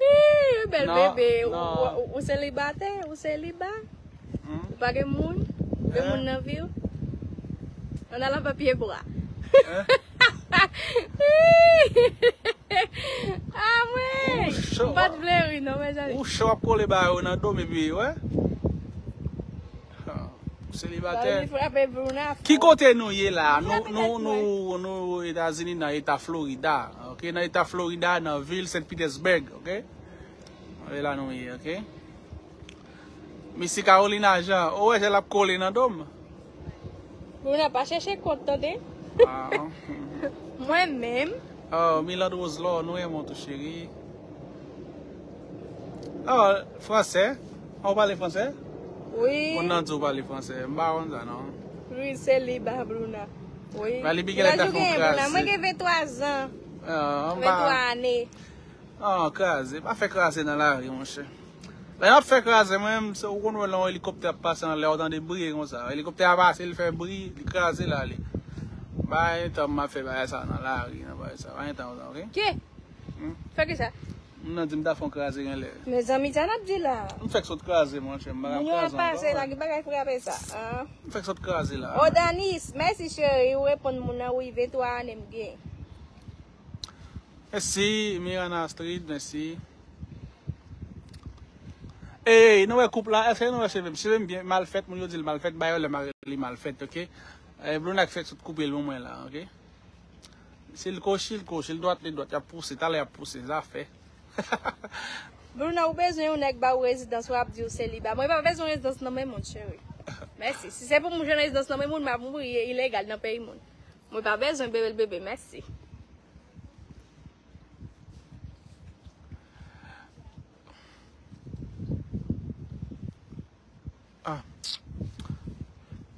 Ih, bèl bebe. Ou, ou, ou selibatè, ou seliba. Ou pa gen moun? Gen moun nan vi w? Ann al anba pyebwa. Ah, mwen! M pa t vle ri, non, mezanmi. Ou cho ap kole ba yo nan do m, epi, wè. selibatè. Ki kote nou ye la? Nou, nou, nou, nou Etazini nan eta Florida, ok? Nan eta Florida, nan vil Saint Petersburg, ok? E la nou ye, ok? Misi Carolina Jean, ou wè jan l ap kole nan do m? Bruna, pa chèche kont, tande? Ah. Mwen menm. Oh, Milande Roselor, nou renmen w tou, cheri. Oh, fransè? Ou pale fransè? Wi. Moun nan di w pale fransè. M pa konn sa, non. Wi, seliba, Bruna. Wi. Vali Bigel ta fè yon kraze. Mwen gen venntwa zan. Ah, m pa. Venntwa ane. Ah, kraze. Pa fè kraze nan lari, monchè. Lè y ap fè kraze, mwen menm, se ou konn wè lè yon elikoptè ap pase anlè, ou tande bri konsa. Elikoptè a pase, li fè bri, li kraze l ale. Bay tan m ap fè bagay sa nan lari, nan bagay sa. Bay tan, ok? Ke? Hmm? Fè ki sa? M nan di m ta fè yon kraze genlè. Mezanmi, sa n ap di la? M fèk sot kraze, monchè. M pa ka kraze ankò. Moun yo ap pase la, ki bagay frape sa? Ah. M fèk sot kraze la. Oh, Danis, mèsi cheri, ou reponn moun nan, wi, venntwa ane m gen. Mèsi, Mirana Astrid, mèsi. Ey, nou wè koup la, èske nou wè cheve m? Cheve m byen mal fèt, moun yo di l mal fèt, ba yo lè m a rele li mal fèt, ok? E, Bruna k fèk sot koupe l pou mwen la, ok? Si l goch, li goch, si l dwat, li dwat, y ap pouse, talè y ap pouse, zafè. Bruna, ou bezwen yon nèg ba ou rezidans, w ap di w seliba. Mwen pa bezwen rezidans nan men moun, cheri. Mèsi. Si se pou m jwenn rezidans nan men moun, m ap mouri ilegal nan peyi moun. Mwen pa bezwen bebe l bebe, mèsi. Ah.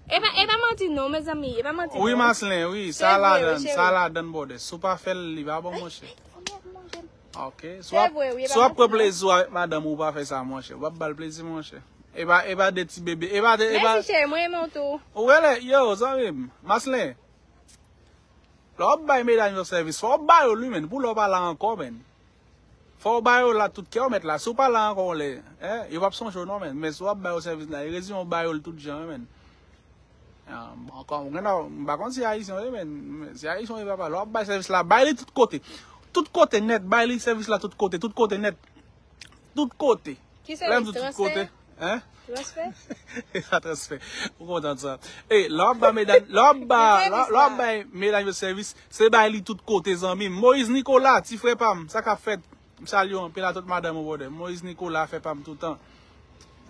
E pa, e pa manti non, mezanmi, e pa manti non. Wi, Maslin, wi, sa ladan, sa ladan bòdè. Si w pa fè l, li pa bon, monchè. Ok. Si w ap, si w ap pran plezi w avèk madanm ou, ou pa fè sa, monchè. W ap ba l plezi, monchè. E pa, e pa de ti bebe, e pa de, e pa. Mèsi, cheri, mwen renmen w tou. Ou wè lè, yo, zanmi m, Maslin. Lè w ap bay medam yo sèvis, fò w ba yo li, menn, pou lè w pa la ankò, menn. Fò w ba yo la tout kè w mèt la. Si w pa la ankò yon lè, en, yo p ap sonje w non, menn. Men si w ap ba yo sèvis la, e rezime w ba yo l tout jan, menn. Ah, ankò, ou gen, m pa konn si ayisyen w ye, menn. Si ayisyen w ye, papa, lè w ap bay sèvis la, bay li tout kote. Tout kote nèt, bay li sèvis la tout kote, tout kote nèt. Tout kote. Ki sèvis? Lè m di tout kote, transfè? Hein? Transfè? E pa transfè. Ou kontan sa. E, lè w ap ba medam, lè w ap ba, lè w ap bay medam yo sèvis, se bay li tout kote, zanmi m. Moïse Nicolas, ti frè pa m, sa k ap fèt? M salye w anpil a tout madanm ou bòdè. Moïse Nicolas fè pa m toutan.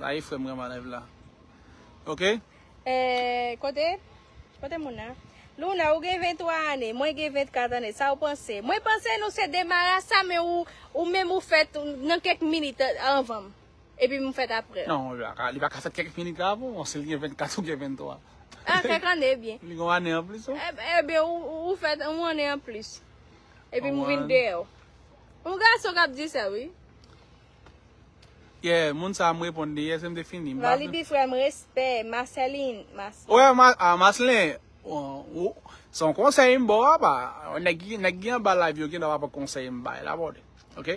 Sa e frè m renmen live la. Ok? Eh, kote? Kote moun nan? Luna, ou gen venntwa ane, mwen gen vennkat ane. Sa ou panse? Mwen panse nou se de marasa, men ou, ou menm ou fèt nan kèk minit anvan m. Epi m fèt apre. Non, li pa ka, li pa ka fèt kèk minit avan w, si l gen vennkat ou gen venntwa. Ah, kèk ane, ebyen. Li gen yon ane anplis, wi. Ebyen, ou, ou fèt yon ane anplis. Epi m vin dèyè w. Yon gason k ap di sa, wi. Yeah, moun sa a m reponn li, yes, m te fini. M pa Valibi frè m, respè, Marceline, Mas- Wè, Ma- ah, Maslin, w- w- se yon konsèy m ba w, apa. Nèg ki, nèg ki anba live yo gen dwa pa pran konsèy m bay la, bòdè. Ok?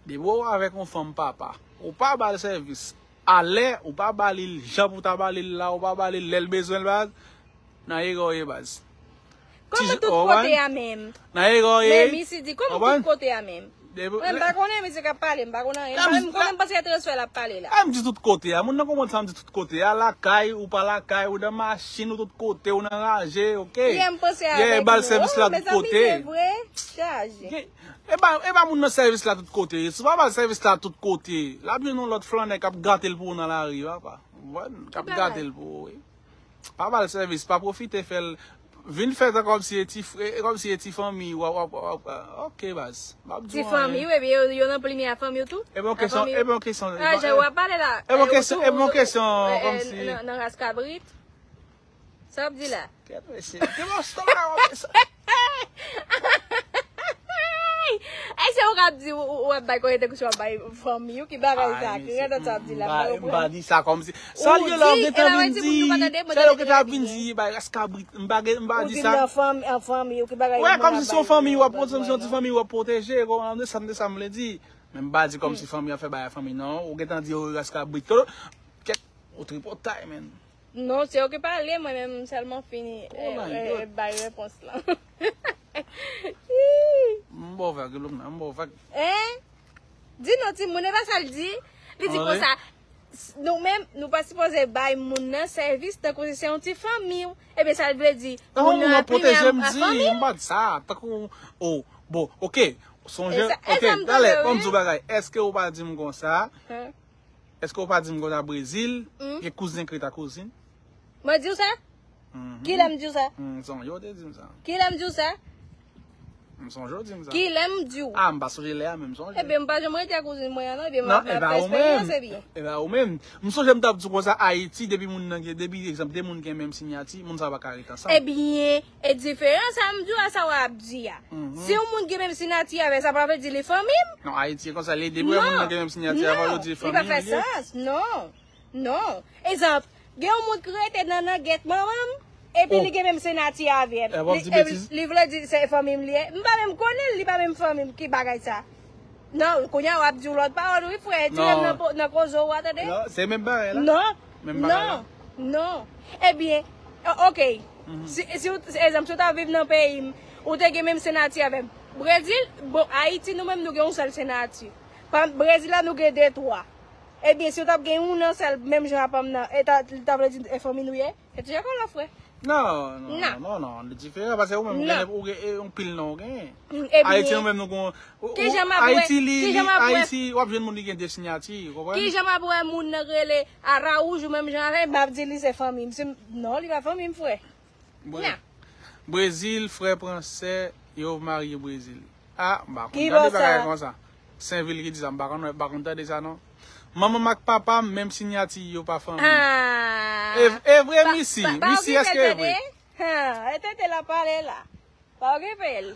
Depi w avèk yon fanm papa, ou pa ba l sèvis a lè, ou pa ba li l jan pou ta ba li l la, ou pa ba li l lè l bezwen l, baz. Nan erè w ye, baz. Kòman tout kote a menm? Nan erè w ye. Men misye di, kòman tout kote a menm? Mwen, m pa konnen misye k ap pale, m pa konnen anyen. M pa, m konnen, m panse se transfè l ap pale la. Lè m di tout kote a, moun nan konprann sa m di tout kote a, lakay, ou pa lakay, ou nan machin, ou tout kote, ou nan raje, ok? Yè, m panse avèk ou. Ba l sèvis la tout kote. Mezanmi, se vre, chaje. E ba, e ba moun nan sèvis la tout kote. Si w pa ba l sèvis la tout kote, l ap jwenn yon lòt flannè k ap gate l pou ou nan lari, papa. Ou konprann? K ap gate l pou ou, wi. Pa ba l sèvis, pa pwofite fè l. Vin fè tan kòmsi e ti frè, kòmsi e ti fanmi w, w, w, w, ok, baz. M ap di w anyen. Ti fanmi w, epi yo, yo nan plimye a fanmi w tou? E bon kesyon, e bon kesyon. Ah, jan w ap pale la. E bon kesyon, e bon kesyon, kòmsi nan, nan ras kabrit. Sa w ap di la? Kèt mesye, ki mòso la w ap fè sa? Ay, se ou k ap di, ou, ou, ou ap bay kòrèk tankou si w ap bay fanmi w, ki bagay sa, ki rèd sa w ap di la, m pa konprann. M pa di sa kòmsi. Sa l ye la, ou gentan vin di, sa l ye ou gentan vin di, bay ras kabrit, m pa gen, m pa di sa. Ou di nan fanmi, an fanmi, ou ki bagay moun ap bay. Wè, kòmsi se yon fanmi w ap pwoteje, kòmsi se yon ti fanmi w ap pwoteje, kòmsi se sa, se sa m vle di. Men m pa di kòmsi fanmi an fè bagay fanmi, non. Ou gentan di, oh, ras kabrit. Kèt, ou tripotay, menn. Non, se ou ki pale, mwen menm m sèlman fini, eh, eh, bay repons lan. M ba w vag, Luna, m ba w vag. Hein? Di non, timoun, e pa sa l di. Li di konsa, Nou menm, nou pa sipoze bay moun nan sèvis tankou si se yon ti fanmi w. Ebyen, sa vle di, moun nan ap prime a fanmi l. Non, non, pwoteje m di, m pa di sa. Tankou, oh, bon, ok. Sonje, ok, talè, ban m di w bagay. Èske ou pa di m konsa? Èske ou pa di m konsa Brezil, gen kouzen k rete ak kouzin? Mwen di w sa? Kilè m di w sa? M sonje w te di m sa. Kilè m di w sa? M sonje w di m sa. Kilè m di w? Ah, m pa sonje lè a, men m sonje. Ebyen, m pa janm rete ak kouzin mwen an, non. Ebyen, m ap fè esperyans, ebyen. E ba ou menm. M sonje m t ap di w konsa, Ayiti, depi moun nan gen, depi, egzanp, de moun gen menm siyati, moun sa pa ka rete ansanm. Ebyen, e diferan sa m di w a, sa w ap di a. Si yon moun gen menm siyati avè, sa pa vle di li fanmi m. Non, Ayiti, e konsa, li, depi moun nan gen menm siyati avè w, yo di fanmi m li ye. Non, li pa fè sans, non. Non. Egzanp, gen yon moun ki rete nan nangèt manman m, epi li gen menm siyati avè m. Li, li vle di se fanmi m li ye. M pa menm konnen l, li pa menm fanmi m, ki bagay sa? Non, kounye a w ap di yon lòt pawòl, wi, frè. Tire m nan po-, nan koze w a, tande? Non, se menm bagay la. Non, non, non. Ebyen, o-, ok. Si, si w, egzanp, si w ta viv nan peyi m, ou te gen menm siyati avè m. Brezil, bon, Ayiti, nou menm, nou gen yon sèl siyati. Pa, Brezil la, nou gen de, twa. Ebyen, si w t ap gen youn nan sèl, menm jan a pa m nan, e ta, ta vle di e fanmi nou ye? E ti jakòl la, frè. Non, non, non, non, non, li diferan, paske ou menm, ou gen, ou gen, e, yon pil non, ou gen. Ebyen, Ayiti, nou menm, nou gon, ou, Ayiti, li, li, Ayiti, w ap jwenn moun ki gen de siyati, ou konprann? Kijan m ap wè moun nan rele Arawouj ou menm jan avè m, m ap di li se fanmi m? Non, li pa fanmi m, frè. Bre-, Brezil, frè pran sè, yo marye Brezil. Ah, m pa konn tande bagay konsa. Senvil ki di sa, m pa konn, m pa konn tande sa non. Manman m ak papa m, menm siyati, yo pa fanmi. Ah. E, e vre, Misi? Misi, èske e vre? Ha, e tete l ap pale la. Pa okipe l.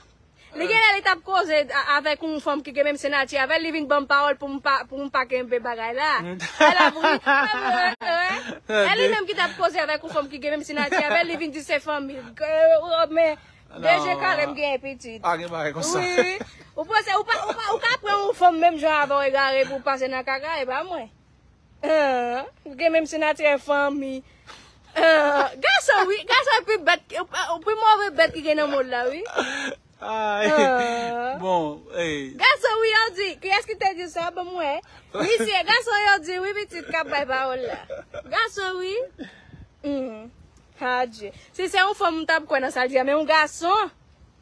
Li genlè li t ap koze a-, avèk yon fanm ki gen menm siyati avè l, li vin ban m pawòl pou m pa, pou m pa kenbe bagay la. E la pou li, e li menm ki t ap koze avèk yon fanm ki gen menm siyati avè l, li vin di se fanmi l. Men, de je kale m genyen pitit. Pa gen bagay konsa. Wi. Ou panse, ou pa, ou pa, ou ka pran yon fanm menm jan avè w egare pou w pase nan kaka, e pa mwen. Ah, ou gen menm siyati fanmi. Ah, gason, wi, gason pi bèt, pi move bèt ki gen nan mond la, wi. Ay, bon, ey. Gason, wi, yo di, kiyès ki te di sa? Ban m wè. Misye, gason, yo di, wi, pitit k ap bay pawòl la. Gason, wi. Hmm. Adje. Si se yon fanm, m t ap kwè nan sa l di a, men yon gason.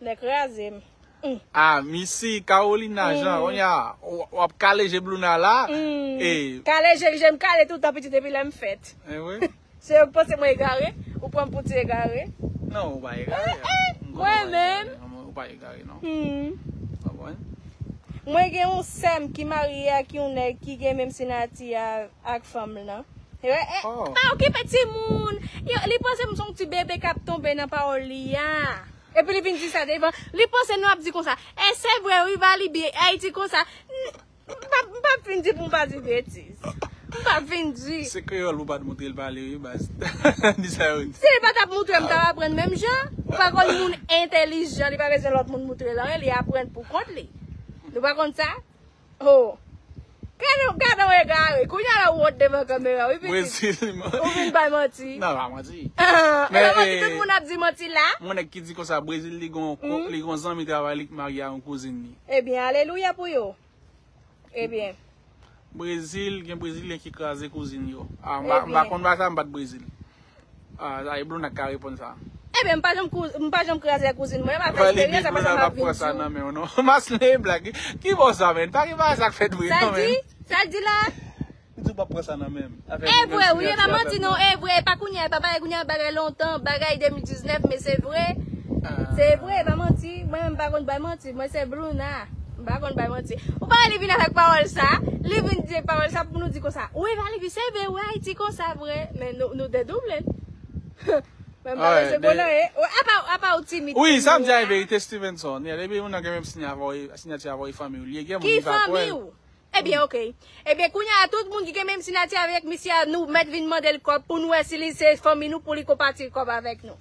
Nèg kraze m. Mm. Ah, Misi, Carolina Jean, kounye a, w, w ap kale je Bruna la. Mm. Kale je, je m kale toutan pitit depi lè m fèt. Eh wi. Se yo k panse mwen egare, ou pran m pou ti egare. Non, ou pa egare. Eh, eh, mwen menm. Ou pa egare, non. Mm. Ou konprann? Mwen gen yon sè m ki marye ak yon nèg ki gen menm siyati a, ak fanm lan. Eh, eh, pa okipe timoun. Yo, li panse m se yon ti bebe k ap tonbe nan pawòl li a. Epi li vin di sa devan. Li panse nou ap di konsa. E se vre, wi, Valibi, Ayiti konsa. M p ap, m p ap fin di pou m pa di betiz. M p ap fin di. Se kreyòl pou pa t montre l pale, wi, baz. Di sa yo di. Si li pa t ap montre m, m t ap aprann menm jan. Ou pa konn moun entèlijan, li pa bezwen lòt moun montre l anyen, li aprann pou kont li. Nou pa konn sa? Oh. Gade, gade w egare. Kounye a la ou wont devan kamera, wi, pitit. Brezil, li man-, ou vin bay manti. Non, pa manti. Ah, e pa manti tout moun ap di manti la? Mwen nèg ki di konsa, Brezil, li gon, li gon zanmi travay li k marye a yon kouzin li. Ebyen, alelouya pou yo. Ebyen. Brezil, gen Brezilyen ki kraze kouzin yo. Ah, m pa, m pa konn bagay sa, m pa t Brezil. Ah, sa e Bruna k ka reponn sa. Ebyen, m pa janm kou-, m pa janm kraze kouzin mwen, m ap fè eksperyans, apre sa m ap vin di w. Nan men w, non. Maslin e blag. Ki bò sa, men? Pa gen bagay sa k fèt vre, non, men. Sa l di? Sa l di la? Li di w p ap pran sa nan men m. E vre, wi, e pa manti, non, e vre, e pa kounye a, e pa bagay kounye a, bagay lontan, bagay de mil diznèf, men se vre. Se vre, e pa manti. Mwen menm, m pa konn bay manti. Mwen, se Bruna. M pa konn bay manti. Ou pa wè li vin avèk pawòl sa? Li vin di pawòl sa pou nou di konsa. Wi, Valibi, se vre, wi, Ayiti konsa vre. Men nou, nou dedouble. Men m pa bezwen konnen, e. Apa, apa ou timid. Wi, sa m di a e verite, Stevenson. Depi moun nan gen menm siyati avè w, siyati avè w, e fanmi w li ye, gen moun ki pa kwè l. Ki fanmi w? Ebyen, oke. Ebyen, kounye a, tout moun ki gen menm siyati avèk misye a, nou mèt vin mande l kòb pou n wè si li se fanmi nou, pou li konpati kòb avèk nou.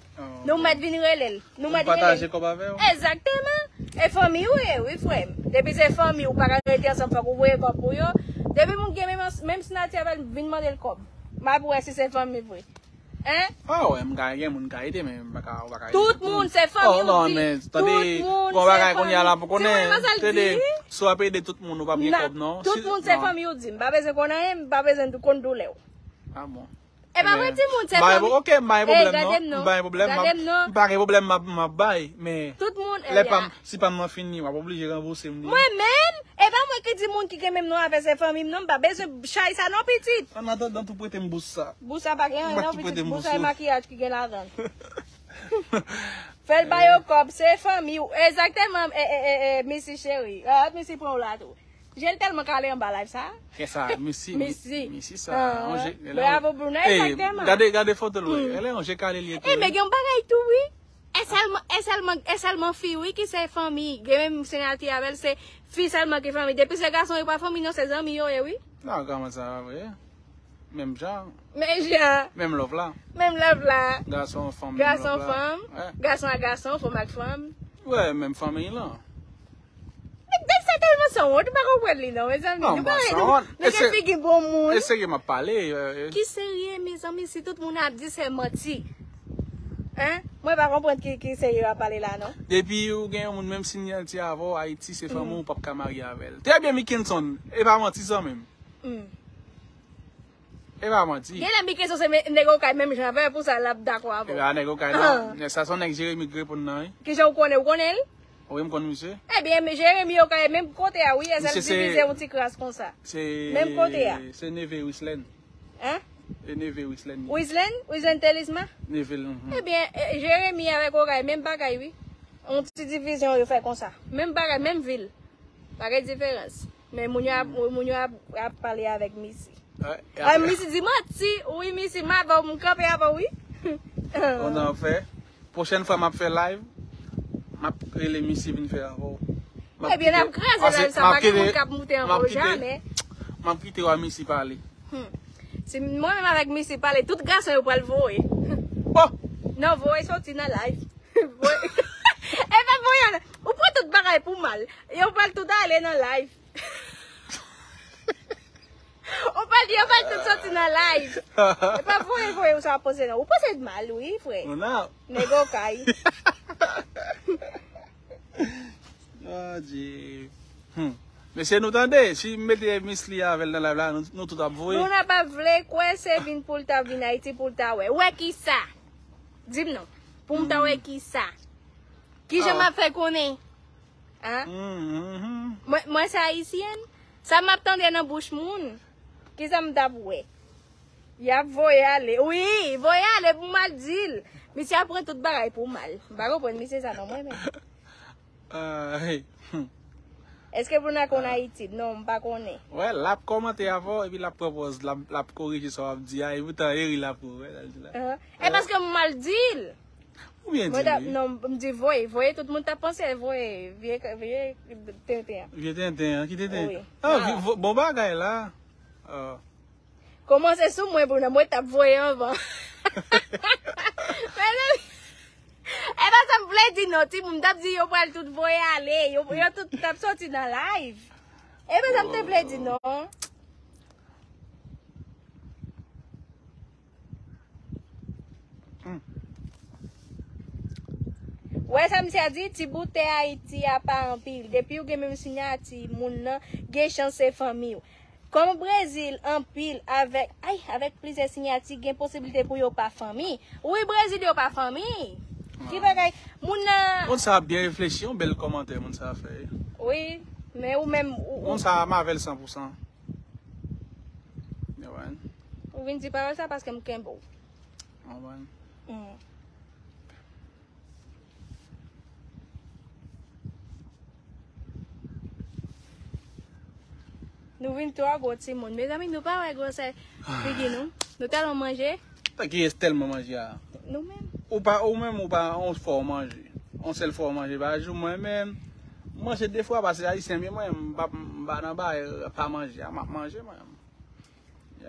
Nou mèt vin rele l. Nou mèt rele l. Pataje kòb avè w. Egzakteman. E fanmi w ye, wi, frè m. Depi se fanmi w, ou pa ka rete ansanm, fòk ou voye kòb pou yo. Depi moun gen menm, menm siyati avè l, vin mande l kòb. M ap wè si se fanmi vre. Hein? Oh, ouais, m ka gen moun ka ede, men m pa ka, ou pa ka ede Tout moun, se fanmi Oh, ou non, di. men, Tout tande, moun, bon, bagay se konnya la fanmi. Pou konnen, Timoun, sa l tande, di. Si w ap ede tout moun, ou p ap gen Na- kòb, non. Tout Si- moun se non. fanmi ou di. M pa bezwen konnen anyen, m pa bezwen konn doulè w. Ah bon. E pa vre, timoun, se M pa gen fanmi. pro- ok, m pa gen pwoblèm, Gade m non. non. M pa gen pwoblèm, m Gade ap- m non. M pa gen pwoblèm, m ap- m ap bay, men Tout moun, lè eh, pa m- si pa m nan fini, w ap oblije ranbouse m li. Mwen menm, e pa mwen ki di moun ki gen menm non avè se fanmi m non, m pa bezwen chay sa non pitit. An atandan, tou prete m bous sa. Bous sa pa gen M anyen pa non ki prete pitit, m bous bous sa e ou. Makiyaj ki gen ladan l. Fè l ba yo kòb, se fanmi w. Egzakteman, e, e, e, e, Missy cheri. Ah, Missy pran w la tou. Je l tèlman kale anba live sa. Kè sa, Missy, Missy. Missy sa. Ah, on je- bravo, Bruna, Ey, egzakteman. Gade, gade foto l, wè. Elè on je kale l ye tou. E, men gen yon bagay tou, wi. E sèlman, e sèlman, e sèlman fi, wi, ki se fanmi. Gen menm siyati avè l, se fi sèlman ki fanmi. Depi se gason, yo pa fanmi, non, se zanmi yo ye, wi. Non, kòman sa, vre? Menm jan. Men jan. Menm love la. Menm love la. Gason, fanm, Gason, menm love la. fanm. Gason ak gason, fanm ak fanm. Wè, menm fanmi lan. Nèg sa tèlman sanwont, ou pa konprann li non, mezanmi. Non, Nou bon, pa sanwont. nou gen figi bon moun. E serye m ap pale. euh, Ki serye, mezanmi, si tout moun ap di se manti. Hein? Mwen pa konprann ki, ki serye w ap pale la non. Depi ou gen yon moun menm siyati avè w, Ayiti, se fanmi w, ou p ap ka marye avè l. Trè byen, Mickenson. E pa manti sa menm. Hmm. E pa manti. Gen lè Mickenson se me- nèg okay menm jan avè pou sa l ap dakò avè E w. pa nèg okay non. Sa se yon nèg Jeremy k reponn nan, wi. Kijan ou konnen, ou konnen l? Wi, m konn misye. Ebyen, Jeremy okay menm kote a, wi, e sèl Misye se- divize yon ti kras konsa. Se Menm kote a. Se neve Wislen. Hein? E neve Wislen. Wislen? Wislen Telisma? Neve l. Mhm. Ebyen, e, Jeremy avèk okay menm bagay, wi. Yon ti divizyon yo fè konsa. Menm bagay, menm vil. Pa gen diferans. Men moun yo ap, moun yo ap, ap pale avèk Missy. Wè, e Ay, apre- Missy di manti. Wi, Missy, m avè w, m kanpe avè w, wi. Konn sa w ap fè? Pwochèn fwa m ap fè live, m ap rele Missy vin fè avè w. M ap Ebyen, n ap kite- kraze pase- live sa, m ap pa gen kite- moun k ap moute m ap ankò kite- jamè. M ap kite w a Missy pale. Hmm. Si mwen menm avèk Missy pale, tout gason yo pral voye. Oh! Non, voye soti nan live. Voye. E pa voye, non. Ou pran tout bagay pou mal. Yo pral tout ale nan live. Ou pral di, yo pral tout soti nan live. E pa voye, voye ou sa poze, non. Ou poze mal, wi, frè. Moun ap. Nèg okay. Oh, Dye. Hmm. Mesye, nou tande, si m mete Miss Lee avè l nan live la, nou, nou tout ap voye. Moun ap ap vle kwè se vin pou l ta vin Ayiti pou l ta wè. Wè kisa? Di m non. Pou m ta wè kisa? Kijan m Ah. ap fè konnen? Hein? Hmm, hmm, hmm. Mwen, mwen se ayisyèn. Sa m ap tande nan bouch moun. Kisa m t ap wè? Y ap voye ale. Wi, voye ale pou mal di l. Misye ap pran tout bagay pou mal. M pa konprann misye sa non mwen menm. Ah, hey. Hmm. Èske pou n ak konn Ayiti? Non, m pa konnen. Wè, l ap kòmante avè w, epi l ap pran pòz, l ap, l ap korije sa w ap di a, epi tan eri l ap wè, l di la. Hein? E paske m mal di l. Ou byen di Mwen ta, li. Non, m di voye, voye tout moun t ap panse voye, vye, vye tenten an. Vye tenten an, ki tenten? Wi. Ah, Ah. vi- vo- bon bagay la. Ah. Kòmanse sou mwen pou nan mwen t ap voye anvan. Men non, e pa sa m vle di non, timoun, m t ap di yo pral tout voye ale, yo, yo tout t ap soti nan live. E pa sa m te vle di non. Wè sa misye a di, ti boutè Ayiti a pa anpil. Depi w gen menm siyati moun nan, gen chans se fanmi w. Kòm Brezil anpil avèk, ay, avèk plizyè siyati, gen posiblite pou yo pa fanmi. Wi, Brezil yo pa fanmi. Ki bagay? Moun nan. Moun sa a byen reflechi, yon bèl kòmantè moun sa a fè. Wi, men ou menm, ou, ou, Moun sa a m avè l san pou san. Yo wè. Ou vin di pawòl sa paske m kenbe w. Yo wè. Mm. Nou vin twò gwo timoun. Mezanmi, nou pa wè gwosè figi nou. Nou tèlman manje. Tanki tèlman manje a. Nou menm. Ou pa, ou menm, ou pa, on fò manje. On sèl fwa w manje pa jou, mwen menm, m manje de fwa, paske ayisyen, men mwen, m pa, m pa nan bay, pa manje a, m ap manje, mwen.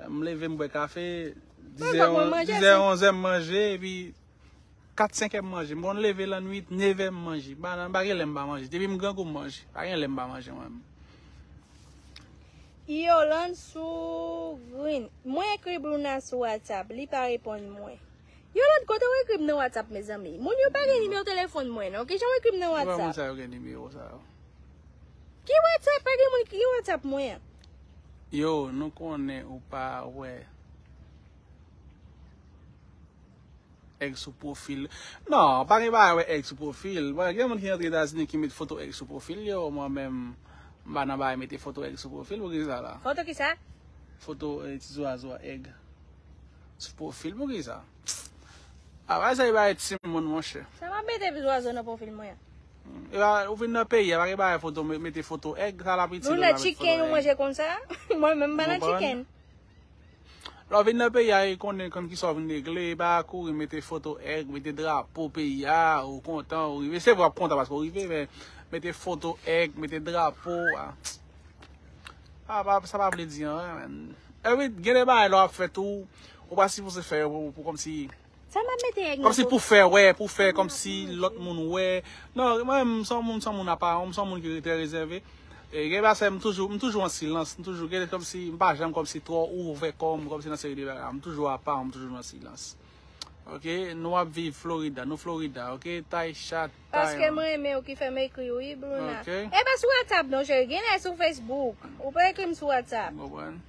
M leve, m bwè kafe, Mwen dizè, fòk mwen manje, dizè, si. onzè, m manje, epi kat, senkè, m manje. M konn leve lannwit, nevè, m manje. M pa nan, pa gen lè m pa manje. Depi m grangou, m manje. Pa gen lè m pa manje, mwen menm. Yolande Sougrin. Mwen ekri Bruna sou WhatsApp, li pa reponn mwen. Yolande, kote w ekri m nan WhatsApp, mezanmi? Moun yo pa gen nimewo telefòn mwen, non. Kijan w ekri m nan WhatsApp? Ki moun sa yo gen nimewo sa yo? Ki WhatsApp? Pa gen moun ki gen WhatsApp mwen an. Yo, nou konnen ou pa wè èg sou pwofil. Non, pa gen bagay wè èg sou pwofil. Bon, gen moun ki antre Etazini ki met foto èg sou pwofil yo. Mwen menm, m pa nan bagay mete foto èg sou pwofil. Poukisa la? Foto kisa? Foto, eh, ti zwazo a, èg. Sou pwofil, poukisa? Bagay sa e bagay timoun, monchè. Sa m ap mete zwazo nan pwofil mwen an? Hmm. E pa, ou vin nan peyi a, pa gen bagay foto, me-, mete foto èg, sa l ap itil ou la, met foto èg. Chicken ou manje konsa? Mwen menm m pa nan chicken. Lè w vin nan peyi a, e konnen kòm ki sa w vin regle, e pa kouri mete foto èg, mete drapo peyi a, ou kontan, ou rive. Se vre w ap kontan paske w rive, men mete foto èg, mete drapo, a. A, pa, sa pa vle di anyen, man. Epi, gen de bagay lè w ap fè tou, ou pa sipoze fè yo pou, pou kòmsi, Sa m ap mete èg nan kòmsi po. Pou fè wè, pou fè kòmsi lòt moun wè. Non, mwen, m se yon moun, se yon moun apa, m se yon moun ki trè rezève. E gen bagay, m toujou, m toujou an silans, m toujou, gen kòmsi, m pa janm kòmsi twò ouvè kò m, kòmsi nan seri de bagay. M toujou apa, m toujou nan silans. Ok, nou ap viv Florida, nou Florida, ok, Taysha, Tayon. Paske m renmen w ki fè m ekri w, wi, Bruna. Ok. E pa sou WhatsApp non, cheri, gen lè sou Facebook. Ou pa ekri m sou WhatsApp. M konprann.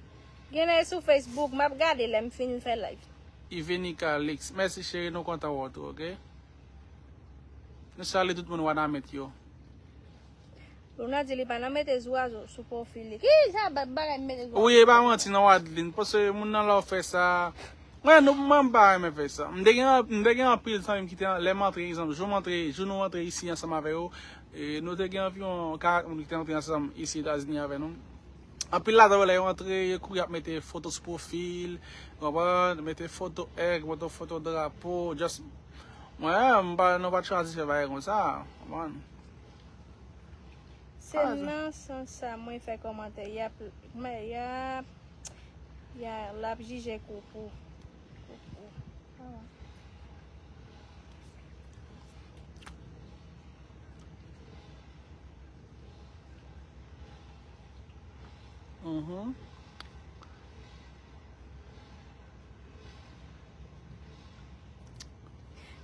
Gen lè sou Facebook, m ap gade lè m fin fè live. Ivenica Lix, mèsi cheri, nou kontan wè w tou, ok? Nou salye tout moun Wanament yo. Luna di li pa nan mete zwazo sou pwofil li. Ki sa ba-, bagay mete zwazo? Wi, e pa manti non, Adeline, paske moun nan lè w fè sa, mwen, nou, mwen, m pa renmen fè sa. M te gen, m te gen anpil zanmi m ki te, lè m antre, egzanp, jou m antre, jou nou antre isi ansanm avè yo, e nou te gen anviwon karant moun ki te antre ansanm isi Etazini avè nou. Anpil ladan yo, lè yo antre, yo kouri ap mete foto sou pwofil, konprann, mete foto èg, mete foto drapo, just, mwen, m pa, nou pa t chwazi fè bagay konsa, konprann. Se nan sans sa mwen fè kòmantè, y ap, mwen, y ap, y a, l ap jije kou pou, kou pou. Mhm.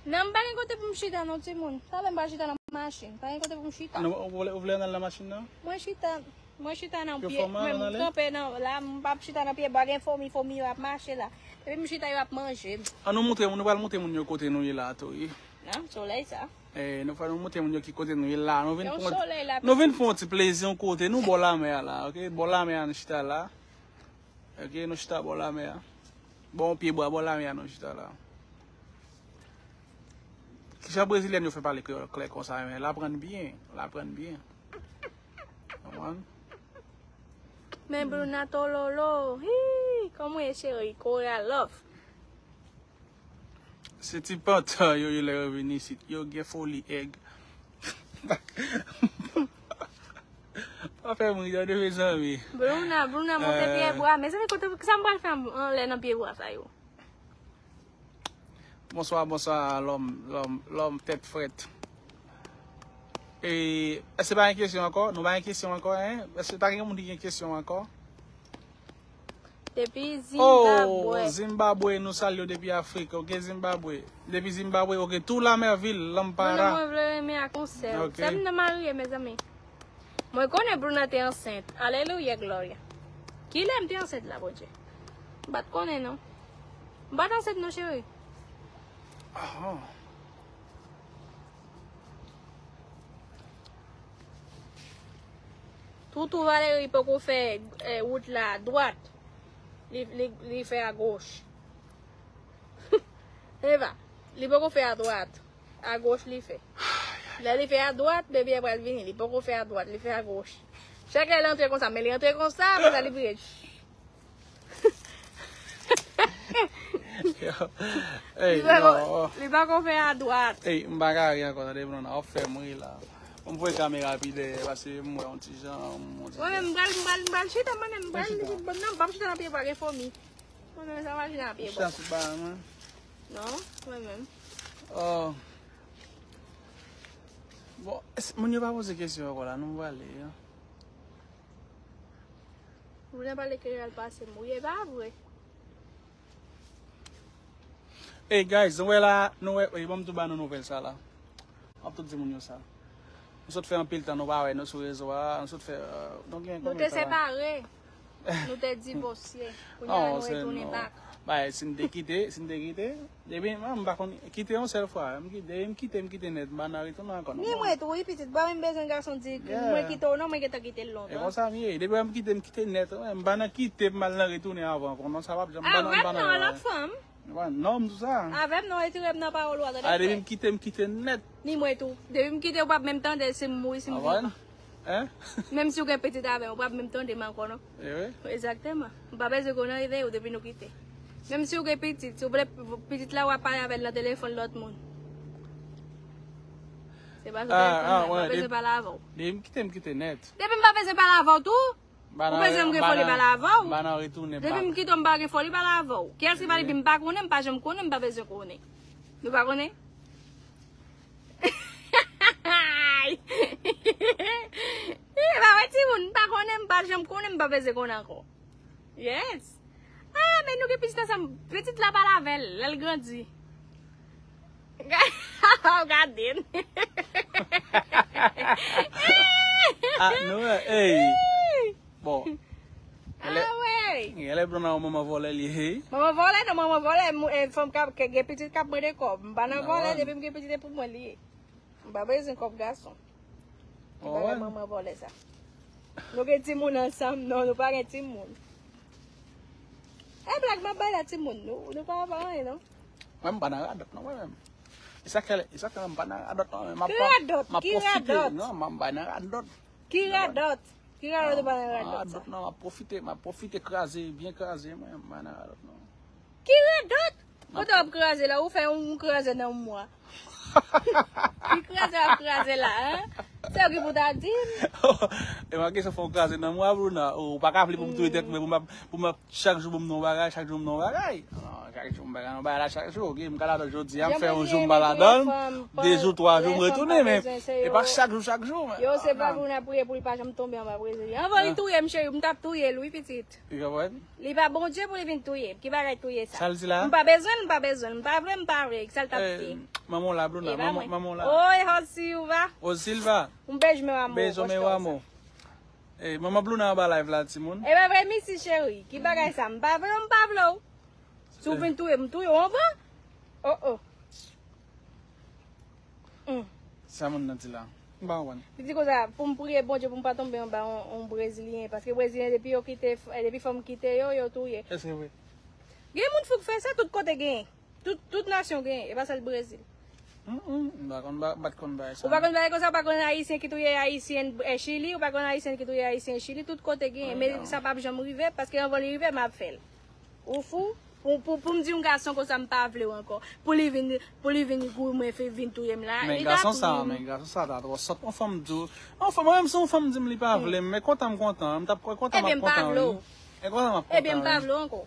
Non, m pa gen kote pou m chita non, timoun. Talè m pa chita nan machin. Pa gen kote pou m chita. Non, ou vle, ou vle ann al nan machin nan? Mwen chita. Mwen chita nan pye, mwen kanpe nan la, m p ap chita nan pye bwa, gen fomi, fomi yo ap mache la. Epi m chita, yo ap manje m. An nou montre moun, nou pral montre moun yo kote nou ye la tou, wi. Nan solèy sa. Eh, nou pral montre moun yo ki kote nou ye la. Nou vin fè yon, nou vin fè yon ti plezi yon kote, nou bò lamè a la, ok? Bò lamè a nou chita la. Ok, nou chita bò lamè a. Bò yon pye bwa, bò lamè a nou chita la. Kijan brezilyèn yo fè pale kreyòl klè konsa, men l aprann byen, l aprann byen. Konprann? Men Bruna Tololo, hi, kòman w ye cheri? Korea love. Se ti pantan yo ye lè yo vin isit. Yo gen foli èg. Pa fè m ri tande mezanmi. Bruna, Bruna monte pye bwa. Mezanmi, kote, sa m pral fè anlè nan pye bwa sa yo? Bonswa, bonswa, lòm, lòm, lòm tèt frèt. E, èske pa gen kesyon ankò? Nou pa gen kesyon ankò, en? Èske pa gen moun ki gen kesyon ankò? Depi Zimbabwe. Oh, Zimbabwe, nou salye w depi Afrik, ok, Zimbabwe. Depi Zimbabwe, ok, tou Lamèvil, Lampara. Mwen, mwen vle renmen ak yon sèl. Ok. Sèm nan marye, mezanmi. Mwen konnen Bruna te ansent. Alelouya, glòria. Kilè m te ansent la, Bondye? M pa t konnen, non. M pa t ansent, non, cheri. Ah. Toutou Valérie poko fè, eh, wout la a dwat. Li, li, li fè a goch. Eva, li poko fè a dwat. A goch li fè. Lè li fè a dwat, bebè a pral vini. Li poko fè a dwat, li fè a goch. Chak lè li antre konsa, men li antre konsa, konsa li vire. Yo, ey, li pa ko-, non. Li pa ko fè a dwat. Ey, m pa ka ri ankò, tande, non, w ap fè m ri la. Bon, m voye kamera pi dèyè, paske m wè yon ti jan, m, yon ti jan. Mwen menm, m pral, m pral, m pral chita, mwen menm, m pral, non, m p ap chita nan pye bwa, gen fomi. Mwen menm, sa m pral chita nan pye bwa. Chita sou ba, mwen. Non, mwen menm. Oh. Bon, es-, moun yo pa poze kesyon ankò la, nou prale, an. Ou nan pale kreyòl pase m. Wi, e pa vre. Hey guys, nou wè la, nou wè, ey, ban m tou ba nou nouvèl sa la. M ap tou di moun yo sa. Nou sot fè anpil tan, nou pa wè nou sou rezo a, nou sot fè, euh, nou gen Nou konbyen te tan la? separe. Nou te divòse. Kounye a Non, nou se retounen non. back. Bay, si m te kite, si m te kite, depi m, m pa konn kite yon sèl fwa. M kite, depi m kite, m kite nèt, m pa nan retounen ankò non. Ni mwen tou, wi, pitit. Bon, m bezwen gason di, Yeah. mwen kite w non, mwen gentan kite l E lontan. konsa m ye. Depi m kite, m kite nèt. M pa nan kite, m al nan retounen avan ankò. Non, sa p ap janm, m pa Ah, nan, m pa rap nan nan yon lòt fanm. Mwen, non, m di sa. Avè m, non, retire m nan pawòl ou a, tande Ah, depi frè. m kite, m kite nèt. Ni mwen tou. Depi m kite, ou p ap menm tande si m mouri, si m Ah, vivan. Hein? Menm si w gen pitit avè m, ou p ap menm tande m ankò, non. Eh oui. Egzakteman. M pa bezwen konnen rive ou depi nou kite. Menm si w gen pitit, si w vle pitit la, w ap pale avè l nan telefòn lòt moun. Se pa sa w Ah, ah, konn, m pa ouais, bezwen depi, pale avè w. depi m kite, m kite nèt. Depi m pa bezwen pale avè w tou, Ou bezwen m gen foli pale avè w? M pa nan retounen Depi bak. m kite w, m pa gen foli pale avè w. Kiyès ki pale epi m pa konnen, m pa janm konnen, m pa bezwen konnen. Nou pa konnen? Ih, pa wè timoun, m pa konnen, m pa janm konnen, m pa bezwen konnen ankò. Yes. Ah, men nou gen pitit ansanm. Pitit la pale avè l, lè l grandi. Gade m. Ah, nou, ey. Bon. Ah, wey. Genlè Blonde a yon manman vòlè li ye. Manman vòlè, non, manman vòlè, mou- eh, fanm k ap, ke gen pitit k ap mande kòb. M pa nan vòlè, depi m gen pitit, e pou mwen li ye. M pa bezwen kòb gason. M pa bay manman vòlè sa. Nou gen timoun ansanm, non, nou pa gen timoun. E blag m ap bay la timoun, nou, nou pa pa anyen, non. Mwen, m pa nan radòt, non, mwen menm. E sa k fè, e sa k fè m pa nan radòt, non, men m ap, Ki radòt? m ap Ki pwofite, radòt? non, m ap bay nan radòt. Ki radòt? Ki radòt ou pa nan radòt sa? Radòt, non, m ap pwofite, m ap pwofite kraze, byen kraze, mwen, m pa nan radòt, non. Ki radòt? Kote w ap kraze la? Ou fè yon kraze nan mwa. Ki kraze w ap kraze la, hein? Se ou ki pou ta di m. E manke sa fè yon kraze nan mwa, Bruna. Ou pa ka vle pou m touye tèt mwen, pou m ap, pou m ap chak jou pou m nan yon bagay, chak jou m nan yon bagay. Non, chak jou m pa ka nan yon bagay la chak jou, ok? M ka ladan jodi a, m fè yon jou m pa ladan, de jou, twa jou m retounen, men e pa chak jou, chak jou, men. Yo, se pa pou n ap priye pou li pa janm tonbe anba Brezilyen. Anvan li touye m, cheri, m t ap touye l, wi, pitit. Ou konprann? Li pa Bondye pou li vin touye m. Ki bagay touye sa? Sa l di la? M pa bezwen l, m pa bezwen l, m pa vle, m pa vle. Sa l t ap fè? Manman w la, Bruna, manman w la. Oi, Josiva. Josiva. Un beijo, meu amor. Beijo, meu amor. Ey, manman Bluna anba live la, timoun. E pa vre, Missy cheri. Ki bagay sa? M pa vle w, m pa vle w. Si w vin touye m, touye w anvan. Oh, oh. Sa moun nan di la. M pa konprann. Li di konsa, pou m priye Bondye pou m pa tonbe anba yon, yon Brezilyen. Paske Brezilyen, depi yo kite, depi fanm kite yo, yo touye. Èske vre? Gen moun fou k fè sa, tout kote gen. Tout, tout nasyon genyen, e pa sèl Brezil. Mm, mm, m pa konn ba-, m pa t konn bagay sa. Ou pa konn bagay konsa, ou pa konn Ayisyen ki touye Ayisyen, eh, Chili, ou pa konn Ayisyen ki touye Ayisyen Chili, tout kote genyen, men sa p ap janm rive, paske anvan li rive, m ap fè l. Ou fou? Pou, pou, pou m di yon gason konsa, m pa vle w ankò. Pou li vin, pou li vin goumen, vin touye m la. Men gason sa, men gason sa ta twò sòt. Yon fanm di w, yon fanm, mwen menm si yon fanm di m li pa vle m, men kontan m kontan, m t ap kontan m ap kontan wi. E kontan m ap kontan wi. Ebyen, m pa vle w ankò.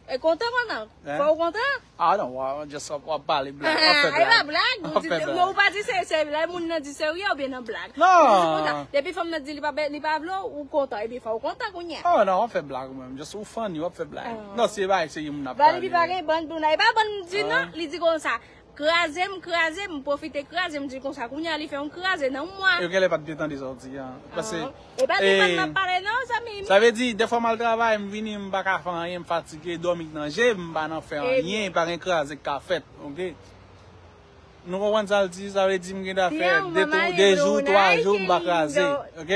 E kontan, kontan. Fò w kontan. Ah non, w a, just w ap, w ap pale blag, w ap fè blag. E pa blag, w ap fè blag. Non, ou pa di se, se lè moun nan di serye oubyen nan blag. Non. Ou di kontan. Depi fanm nan di li pa, li pa vle w, ou kontan. Ebyen, fò w kontan kounye a. Oh non, w ap fè blag ou menm. Just ou funny, w ap fè blag. Non, se bagay serye moun ap pale. Valerie pa gen bann Bruna. E pa bann m di non, li di konsa. Kraze m, kraze m, pwofite kraze m, di konsa. Kounye a li fè yon kraze nan mwa. Yo genlè pa t byen tande sa w di a. Paske, e pa de mal m ap pale non, zanmi m. Sa vle di, dèfwa m al travay, m vini, m pa ka fè anyen, m fatige, dòmi k nan je, m pa nan fè anyen, pa gen kraze k ka fèt, ok? Nou konprann sa l di, sa vle di m gen ta fè de jou, twa jou, m pa kraze, ok?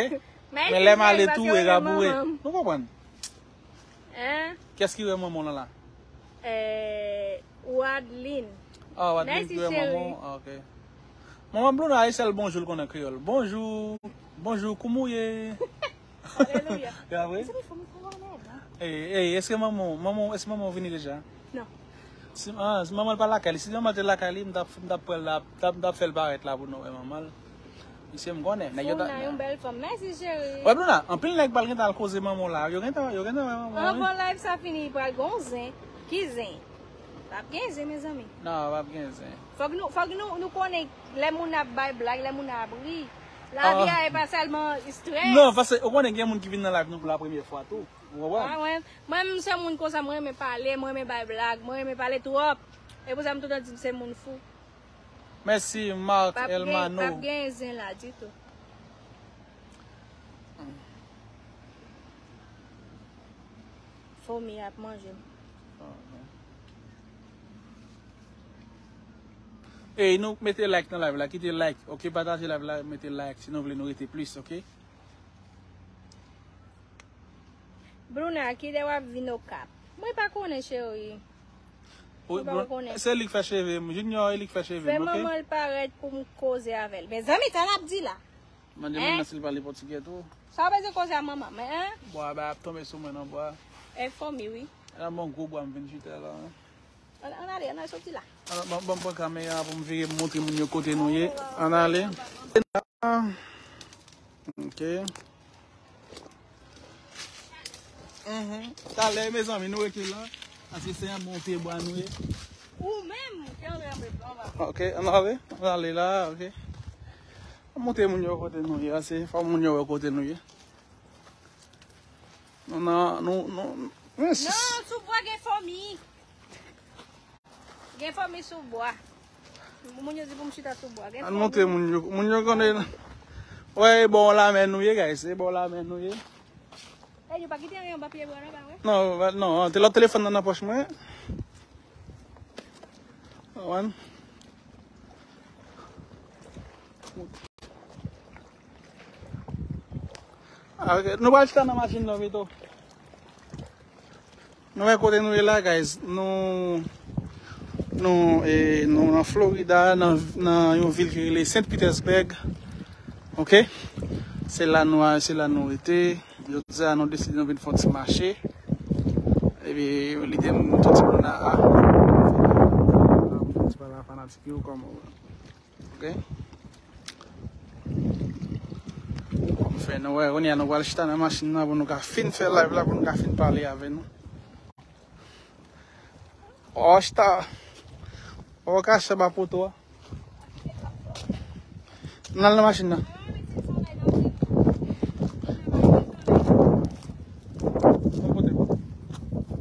Men lè m ale tou, e raboure. Nou konprann? Hein? Kiyès ki wè manman w lan la? Eh, Wadlin. Ah, Wadlin ki wè manman w? Ah, ok. Manman Bluna, e sèl bonjou l konnen kreyòl. Bonjou. Bonjou, kouman w ye? Alelouya. E apre? Ey, ey, èske manman w, manman w, èske manman w vini deja? Non. Si, ah, si manman l pa lakay li, si manman l te lakay li, m t ap, m t ap pran l la, m t ap, m t ap fè l parèt la pou nou wè manman l. Misye m konnen, nèg yo ta. Yon bèl fanm. Mèsi, cheri. Wè, Bruna, anpil nèg pral gentan al koze manman w la. Yo gentan, yo gentan wè manman w, wi. Anvan live sa fini, pral gon zen. Ki zen? P ap gen zen, mezanmi. Non, p ap gen zen. Fòk nou, fòk nou, nou konnen lè moun ap bay blag, lè moun ap ri. Lavi a, e pa sèlman strès. Non, paske ou konnen gen moun ki vin nan live nou pou la premyè fwa tou. Ou konprann? Ah, mwen, mwen, m se moun konsa, mwen renmen pale, mwen renmen bay blag, mwen renmen pale twòp. E pou sa m toutan di m se moun fou. Mèsi, Mark Elmano. P ap gen, p ap gen zen la ditou. Fomi ap manje m. Ey, nou mete like nan live la, kite like, ok, pataje live la, mete like, si nou vle nou rete plis, ok? Bruna, kilè w ap vin Okap? Mwen pa konnen, cheri. Mwen pa konnen. Se li k fè cheve m. Junior, e li k fè cheve m, ok? Fè manman l parèt pou m koze avè l. Mezanmi, sa l ap di la? Mande moun nan si l pale pòtigè tou. Sa w bezwen koze a manman m, en? Bwa ba ap tonbe sou mwen nan bwa. E fomi, wi. E nan bon gwo bwa m vin chita la, en. Ann, ann ale, ann al soti la. Ann, ban, ban m pran kamera pou m vire m montre moun yo kote nou ye. Ann ale. Ok. Mhm. Talè, mezanmi, nou rete la. Paske se yon bon pye bwa nou ye. Ou menm, ki antre antre plan ba. Ok, ann ale. Ann ale la, ok. Montre moun yo kote nou ye. Ase, fò moun yo wè kote nou ye. Nou nan, nou, nou, men si. Non, sou bwa gen fomi. Gen fomi sou bwa. Moun yo di pou m chita sou bwa. Gen fomi. Ann montre moun yo. Moun yo konnen. Wè, e bò lamè nou ye, guys. E bò lamè nou ye. Ey, yo pa kite anyen anba pye bwa la, pa vre? Non, non, te lòt telefòn nan nan pòch mwen. Konprann? Ah, ok. Nou pral chita nan machin nan pito. Nou wè kote nou ye la, guys. Nou, nou, e, nou nan Florida, nan, nan yon vil ki rele Saint Petersburg. Ok? Se la nou a, se la nou rete. Jodi a, nou deside nou vin fè yon ti mache. Epi, lide m, tout ti moun la, a. Ti pale a fanatik yo, kòman. Ok. Fè nou wè, kounye a nou pral chita nan machin nan pou nou ka fin fè live la, pou nou ka fin pale avè nou. Ò, chita. Ò, kache ba poto a. Ann al nan machin nan.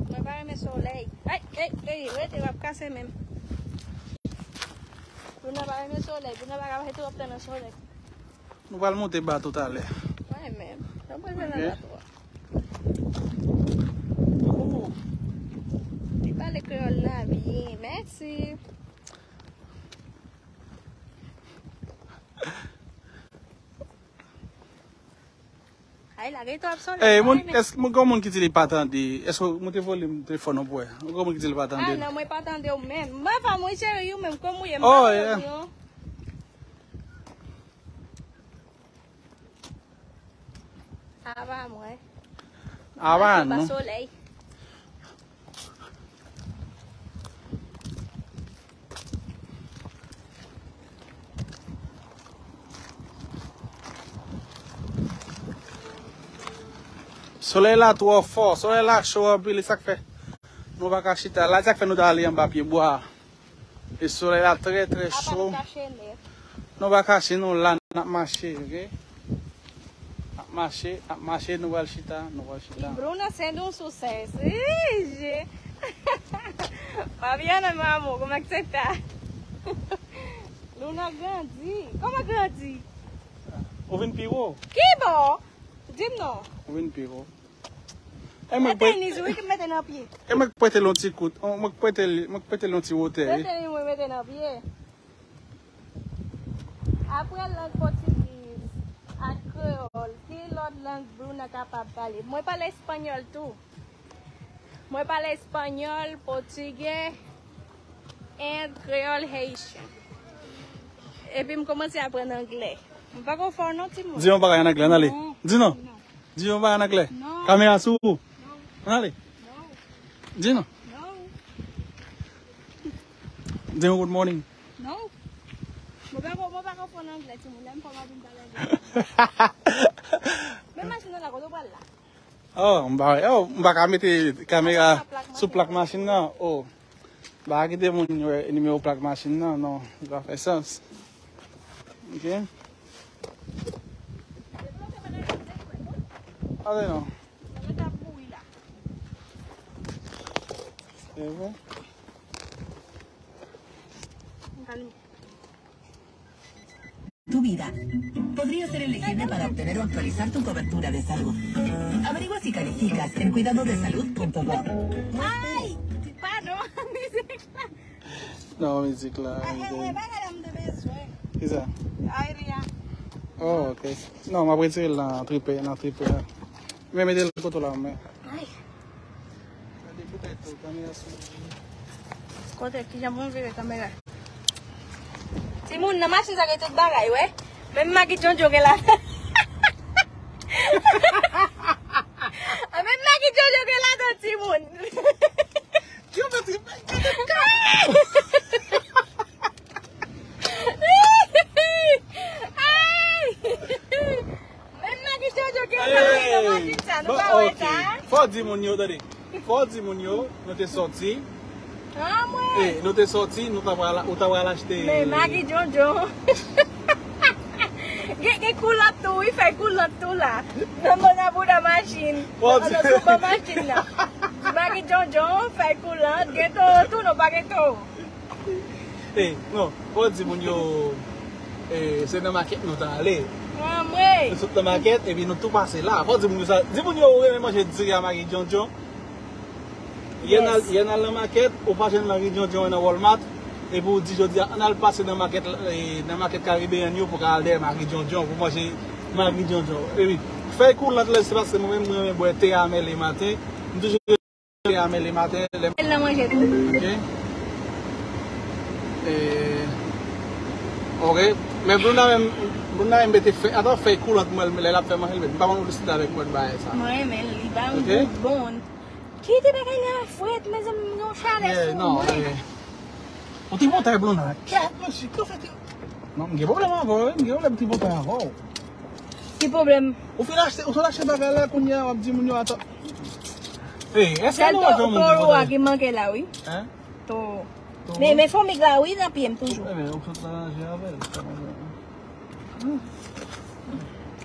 Mwen pa renmen solèy. Ay, ay, ay, rete, w ap kase menm. Bruna pa renmen solèy. Bruna pa ka rete w ap tann nan solèy. Nou pral monte bato talè. Mwen menm. Mwen pral nan bato a. Li pale kreyòl la byen. Mèsi. Ay, lage twòp solèy. Ey, moun, èske moun, gen moun ki di li pa tande? Èske w monte volim telefòn ou pou wè? Gen moun ki di li pa tande? Ah, non, mwen pa tande w menm. Mwen pa mwen cheri, ou menm, kòman w ye? Oh, yeah. Sa pa mwen. Apa nou. Solèy. Solèy la twò fò, solèy la cho anpil, e sa k fè nou pa ka chita la, e sa k fè nou ta ale anba pye bwa. E solèy la trè, trè cho. Nou pa kache, nou la, n ap mache, ok? N ap mache, n ap mache, nou pral chita, nou pral chita. Bruna sendo um sucesso. Ih, je. Fabiana, meu amor, como é que você tá? Luna grandi. Como grandi? Ou vin pi wo? Ki bò? Di m non. Ou vin pi wo. E mwen k prete, tenis, wi, ki m mete nan pye. E mwen k prete l yon ti kout. Mwen k prete l, mwen k prete l yon ti wotè, wi. Prete l, mwen mete nan pye. Apre lang pòtigiz ak kreyòl, ki lòt lang Bruna kapab pale? Mwen pale espanyòl tou. Mwen pale espanyòl, pòtigè, and kreyòl Haitian. Epi m kòmanse aprann anglè. M pa ko fò non, timoun. Di yon bagay an anglè, ann ale. Non. Di non. Non. Di yon bagay an anglè. Non. Kamera sou ou. Non. Ann ale. Non. Di non. Non. Di yon good morning. Non. Mwen pa ko, mwen pa ko fò nan anglè, timoun. Lè m fò, m ap vin pale anglè. Men machin nan la, kote w pral la? Oh, m pa, oh, m pa ka mete kamera sou plak machin nan. Oh. M pa ka kite moun wè nimewo plak machin nan, non. Li pa fè sans. Ok. Ale non. Se vre. Tu vida podría ser elegible para obtener o actualizar tu cobertura de salud. Averigua si calificas en cuidado de salud punto com. Ay! Padon, mizik la. Non, mizik la. Ay, ay, ay, bagay la m te bezwen. Kisa? Ay, Ria. Oh, ok. Non, m ap retire l nan tripe, nan tripe a. Men mete l kote w la, men. Ay. Gade boutèy tou, kamera sou. Kote, kijan pou m vire kamera? Timoun, nan machin sa gen tout bagay, wè. Menm magi djondjon gen la. Menm magi djondjon gen ladan, timoun. Ki yon ti Ay! Menm magi djondjon gen nan machin sa, nou pa wè sa? Fò w di moun yo, tande. Fò w di moun yo, nou te sòti. Ah, mwen. Eh, nou te sòti, nou ta pral, ou ta pral achte. Men magi djondjon. Gen, gen koulant tou, wi, fèy koulant tou la. Nan, nan, nan bouda machin. Fò w di. Nan, nan sou bò machin nan. Magi djondjon, fèy koulant, gen to tou, non pa gen to. Eh, non, fò w di moun yo, eh, se nan makèt nou t ale. Anmwey! Nou sot nan makèt, epi nou tou pase la. Fò w di moun yo sa. Di moun yo ou renmen manje diri a magi djondjon. Yè n al, yè n al nan makèt, ou pa jwenn magi djondjon nan Walmart, epi ou di jodi a, ann al pase nan makèt, eh, nan makèt karibeyen yo pou ka al dèyè magi djondjon, pou manje magi djondjon. Epi, fèy koulant la, se paske mwen menm, mwen renmen bwè te a mèt le maten. M toujou te a mèt le maten, lè m... El nan manje tou. Ok. E, ok. Men Bruna menm, Bruna menm mete fèy, ata fèy koulant mwen, lè l ap fè manje, l met. M pa konn ou deside avèk mwen bagay sa. Mwen renmen l, li ba m gout bon. Kite bagay la frèt, mezanmi, m gen yon chalè sou mwen. Ou te montay Bruna, kèt, mesye, ki w fè te... Non, m gen pwoblèm avè w, wi, m gen pwoblèm ti montay avè w. Ki pwoblèm? Ou fin achte, ou sot achte bagay la, kounye a w ap di moun yo atann. Hey, èske nou pa janm di bagay? Towo a ki manke la, wi. Hein? Towo. Towo? Men, men fòmig la, wi, nan pye m toujou. Ebyen, ou sot nan ranje avè l.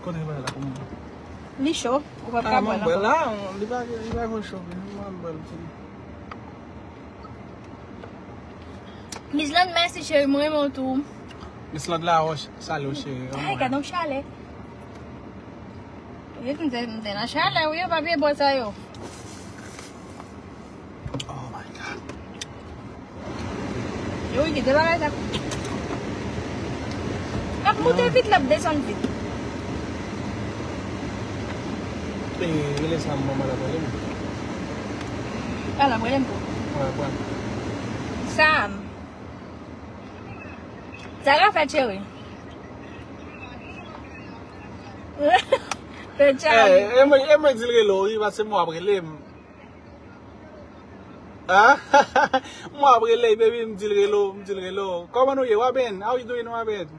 Kote bagay la, kòman? Li cho, ou pa ka bwè l ankò. La, li pa, li pa gen cho, men mwen bwè l tou. Miss Land, mèsi cheri, mwen renmen w tou. Miss Land Laroche, salye w cheri. Ay, gade yon chalè. Wi, m te, m te nan chalè, wi, yo pa vye bò sa yo. Oh my God. Yo, wi, kite bagay sa. L ap moute vit, l ap desann vit. E, rele Sam, manman la, rele m. Pale, rele m tou. Wè, wè. Sam. Sa ka fèt, cheri? Fè tcham. E, e mwen, e mwen di l rele w, wi, paske mwen ap rele m. Ah, mwen ap rele, baby, m di l rele w, m di l rele w. Kòman nou ye, Waben? How you doing, Waben?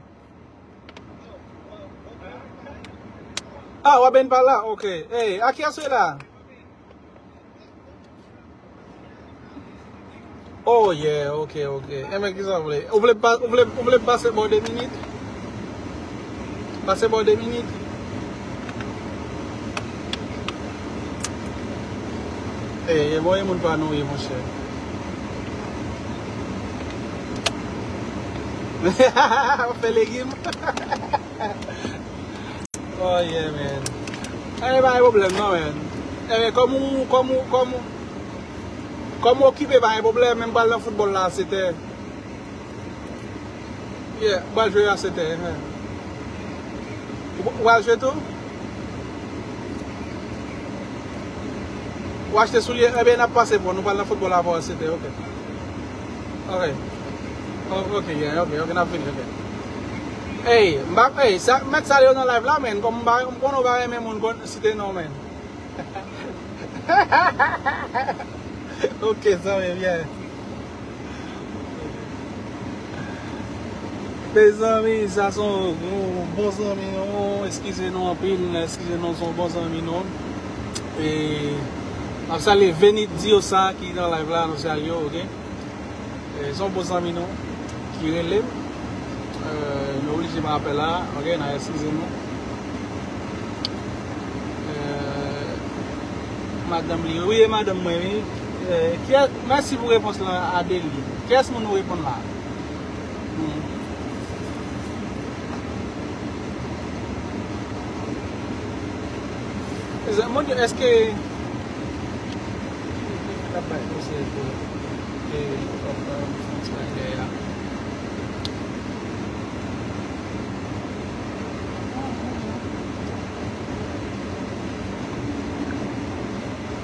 Ah, Waben pa la? Ok. Hey, a kiyès w ye la? Oh, yeah, ok, ok. Enben, kisa w vle? Ou vle pa, ou vle, ou vle pase bò de minit? Pase bò de minit? Ey, e bò e moun pa nou ye, monchè. Fè legim. Oh, yeah, man. Ey, pa gen pwoblèm, non, man. Ey, kòm ou, kòm ou, kòm ou, kòm ou okipe, pa gen pwoblèm, men m pral nan foutbòl la a sèt è. Yeah, m pral jwe a sèt è, hein. Ou, ou pral jwe tou? Ou achte soulye? Ebyen, n ap pase bon, nou pral nan foutbòl avè w a sèt è, ok. Ok. O-, ok, yeah, ok, ok, n ap vini, ok. Ey, m pa, ey, sa, mèt salye yo nan live la, men, kòm m pa, m konnen w pa renmen moun konn site non, men. Ok, zanmi, byen. Mezanmi, sa se yon bon zanmi nou. Eskize nou anpil, eskize nou, se yon bon zanmi nou. E, m ap salye Venit Diosa ki nan live la, nou salye w, ok? E, se yon bon zanmi nou ki rele m. E, nou oblije pran apèl la, ok, n a eskize nou. E, madanm li, wi, e madanm mwen, wi. E, kiyès, mèsi pou repons lan, Adeline. Kiyès moun ou reponn la? Mezanmi, èske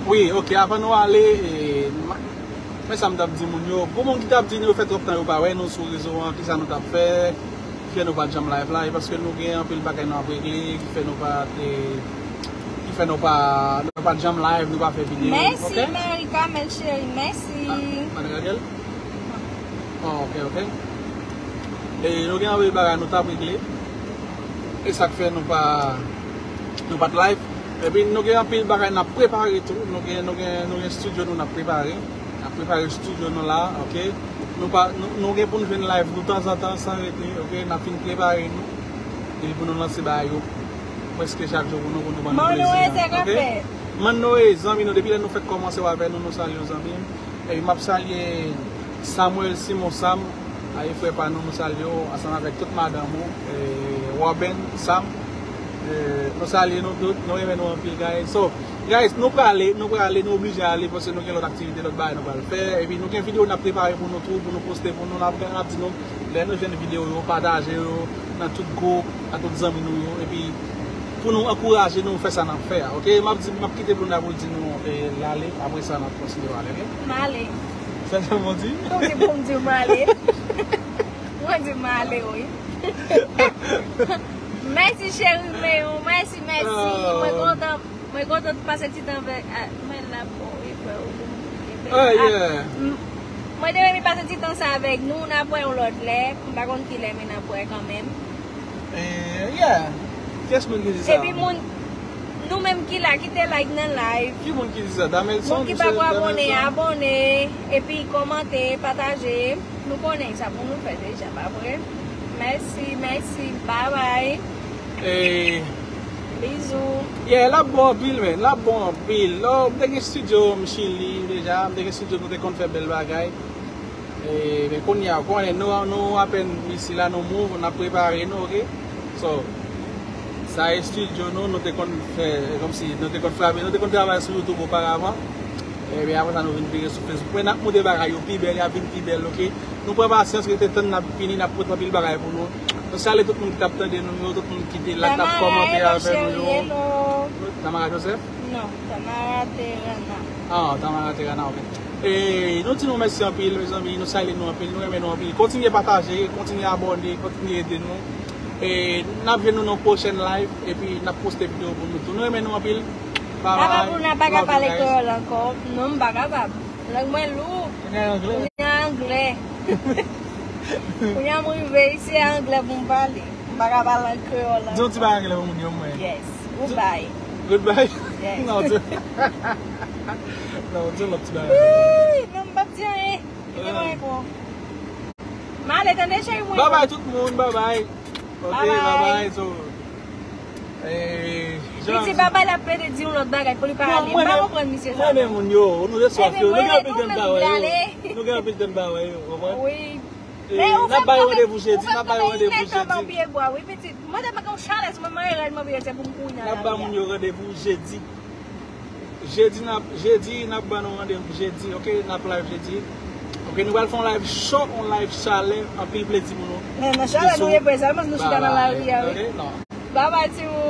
Wi, ok, avan nou ale, e, ma- men sa m t ap di moun yo. Pou moun ki t ap di nou yo fè twòp tan yo pa wè nou sou rezo an, kisa nou t ap fè, ki fè nou pa t janm live la, e paske nou gen anpil bagay nou ap regle, ki fè nou pa te, ki fè nou pa, nou pa t janm live, nou pa fè videyo, Mèsi, ok? Mary Carmel cheri, mèsi. Ah, Marie Gabrielle? Oh, ok, ok. E nou gen anpil bagay nou t ap regle. E sa k fè nou pa, nou pa t live. Epi nou gen anpil bagay n ap prepare tou. Nou gen, nou gen, nou gen estidyo nou n ap prepare. N ap prepare estidyo nou la, ok? Nou pa, nou, nou gen pou nou jwenn live nou tanzantan san rete, ok? N ap fin prepare nou. Epi pou nou lanse bagay yo prèske chak jou pou nou, pou nou ban nou plezi, ok? Manno Eze, zanmi nou, depi lè nou fèk kòmanse w avè nou, nou salye w, zanmi m. E m ap salye Samuel Simon Sam, a, e frè pa nou, nou salye w ansanm avèk tout madanm ou, e, Robin Sam. E, nou salye nou tout, nou renmen nou anpil, guys. So, guys, nou prale, nou prale, nou oblije ale, paske nou gen lòt aktivite, lòt bagay nou pral fè. Epi nou gen videyo n ap prepare pou nou tou, pou nou poste pou nou, n ap, n ap di nou, lè nou jwenn videyo yo, pataje yo nan tout gwoup, a tout zanmi nou yo, epi pou nou ankouraje nou fè sa n ap fè a, ok? M ap di, m ap kite Bruna pou l di nou, e, l ale, apre sa n ap kontinye pale, ok? M ale. Sa sèlman di? Ou di pou m di m ale. Mwen di m ale, wi. Mèsi cheri men, mèsi, mèsi. Mwen kontan, mwen kontan pase ti tan avèk, a, mwen la, bon, wi, frè, ou, ou, ou, Oh, yeah. Mwen te renmen pase ti tan sa avèk nou, n ap wè yon lòt lè. M pa konn ki lè, men n ap wè kanmenm. Eh, yeah. Kiyès moun ki di sa? Epi moun, nou menm ki la, kite like nan live. Ki moun ki di sa? Damelson, moun ki pa ko abòne, abòne. Epi kòmante, pataje. Nou konnen sa pou nou fè deja, pa vre? Mèsi, mèsi. Bye bye. Eh, Bizou. Yeah, l ap bon anpil, men. L ap bon anpil. Non, m te gen estidyo m Chili deja. M te gen estidyo, nou te konn fè bèl bagay. E, men kounye a, ou konnen, nou, nou apèn isi la, nou move, n ap prepare nou, ok? So, sa estidyo nou, nou te konn fè, kòmsi, nou te konn frape, nou te konn travay sou YouTube oparavan. Ebyen, apre sa, nou vin vire sou Facebook. Men n ap moute bagay yo pi bèl, y ap vin pi bèl, ok? Nou pran pasyans, rete tann n ap vini, n ap pote anpil bagay pou nou. Nou salye tout moun ki t ap tande nou yo, tout moun ki te la, t ap kòmante avè nou yo. Tamara Joseph? Non, Tamara Terana. Ah, Tamara Terana, ok. E nou di nou mèsi anpil, mezanmi, nou salye nou anpil, nou renmen nou anpil. Kontinye pataje, kontinye abòne, kontinye ede nou. E n ap jwenn nou nan pwochèn live, epi n ap poste videyo pou nou tou. Nou renmen nou anpil. Bye bye. Papa Bruna pa ka pale kreyòl ankò. Non, m pa kapab. Lang mwen lou. Kounye a anglè. Kounye a anglè. Kounye a m rive isi, se anglè pou m pale. M pa ka pale kreyòl ankò. Di yon ti bagay anglè pou moun yo, mwen. Yes. Goodbye. Goodbye? Yes. Non, di, non, di yon lòt ti bagay. Ii, non, m p ap di anyen. Kite mwen ankò. M ale tande cheri mwen. Bye bye tout moun, bye bye. Ok, bye bye. So, eh, Li di bye bye, l ap plede di yon lòt bagay pou li pa ale. M pa konprann misye sa. Mwen renmen moun yo, nou resevwa yo. Nou gen anpil tan n pa wè yo. Nou gen anpil tan n pa wè yo, konprann? Wi. N ap ba yo randevou jedi, n ap ba yo randevou jedi. Mwen te manke yon chalè sou mwen, mwen rèd mwen vye se pou m kounye a. N ap ba moun yo randevou jedi. Jedi n ap, jedi n ap ba nou randevou jedi, ok? N ap live jedi. Ok, nou pral fè yon live cho, yon live chalè, anpil plezi pou nou. Men nan chalè nou ye vre, sèlman si nou chita nan lari a, wi. Bye bye, timoun.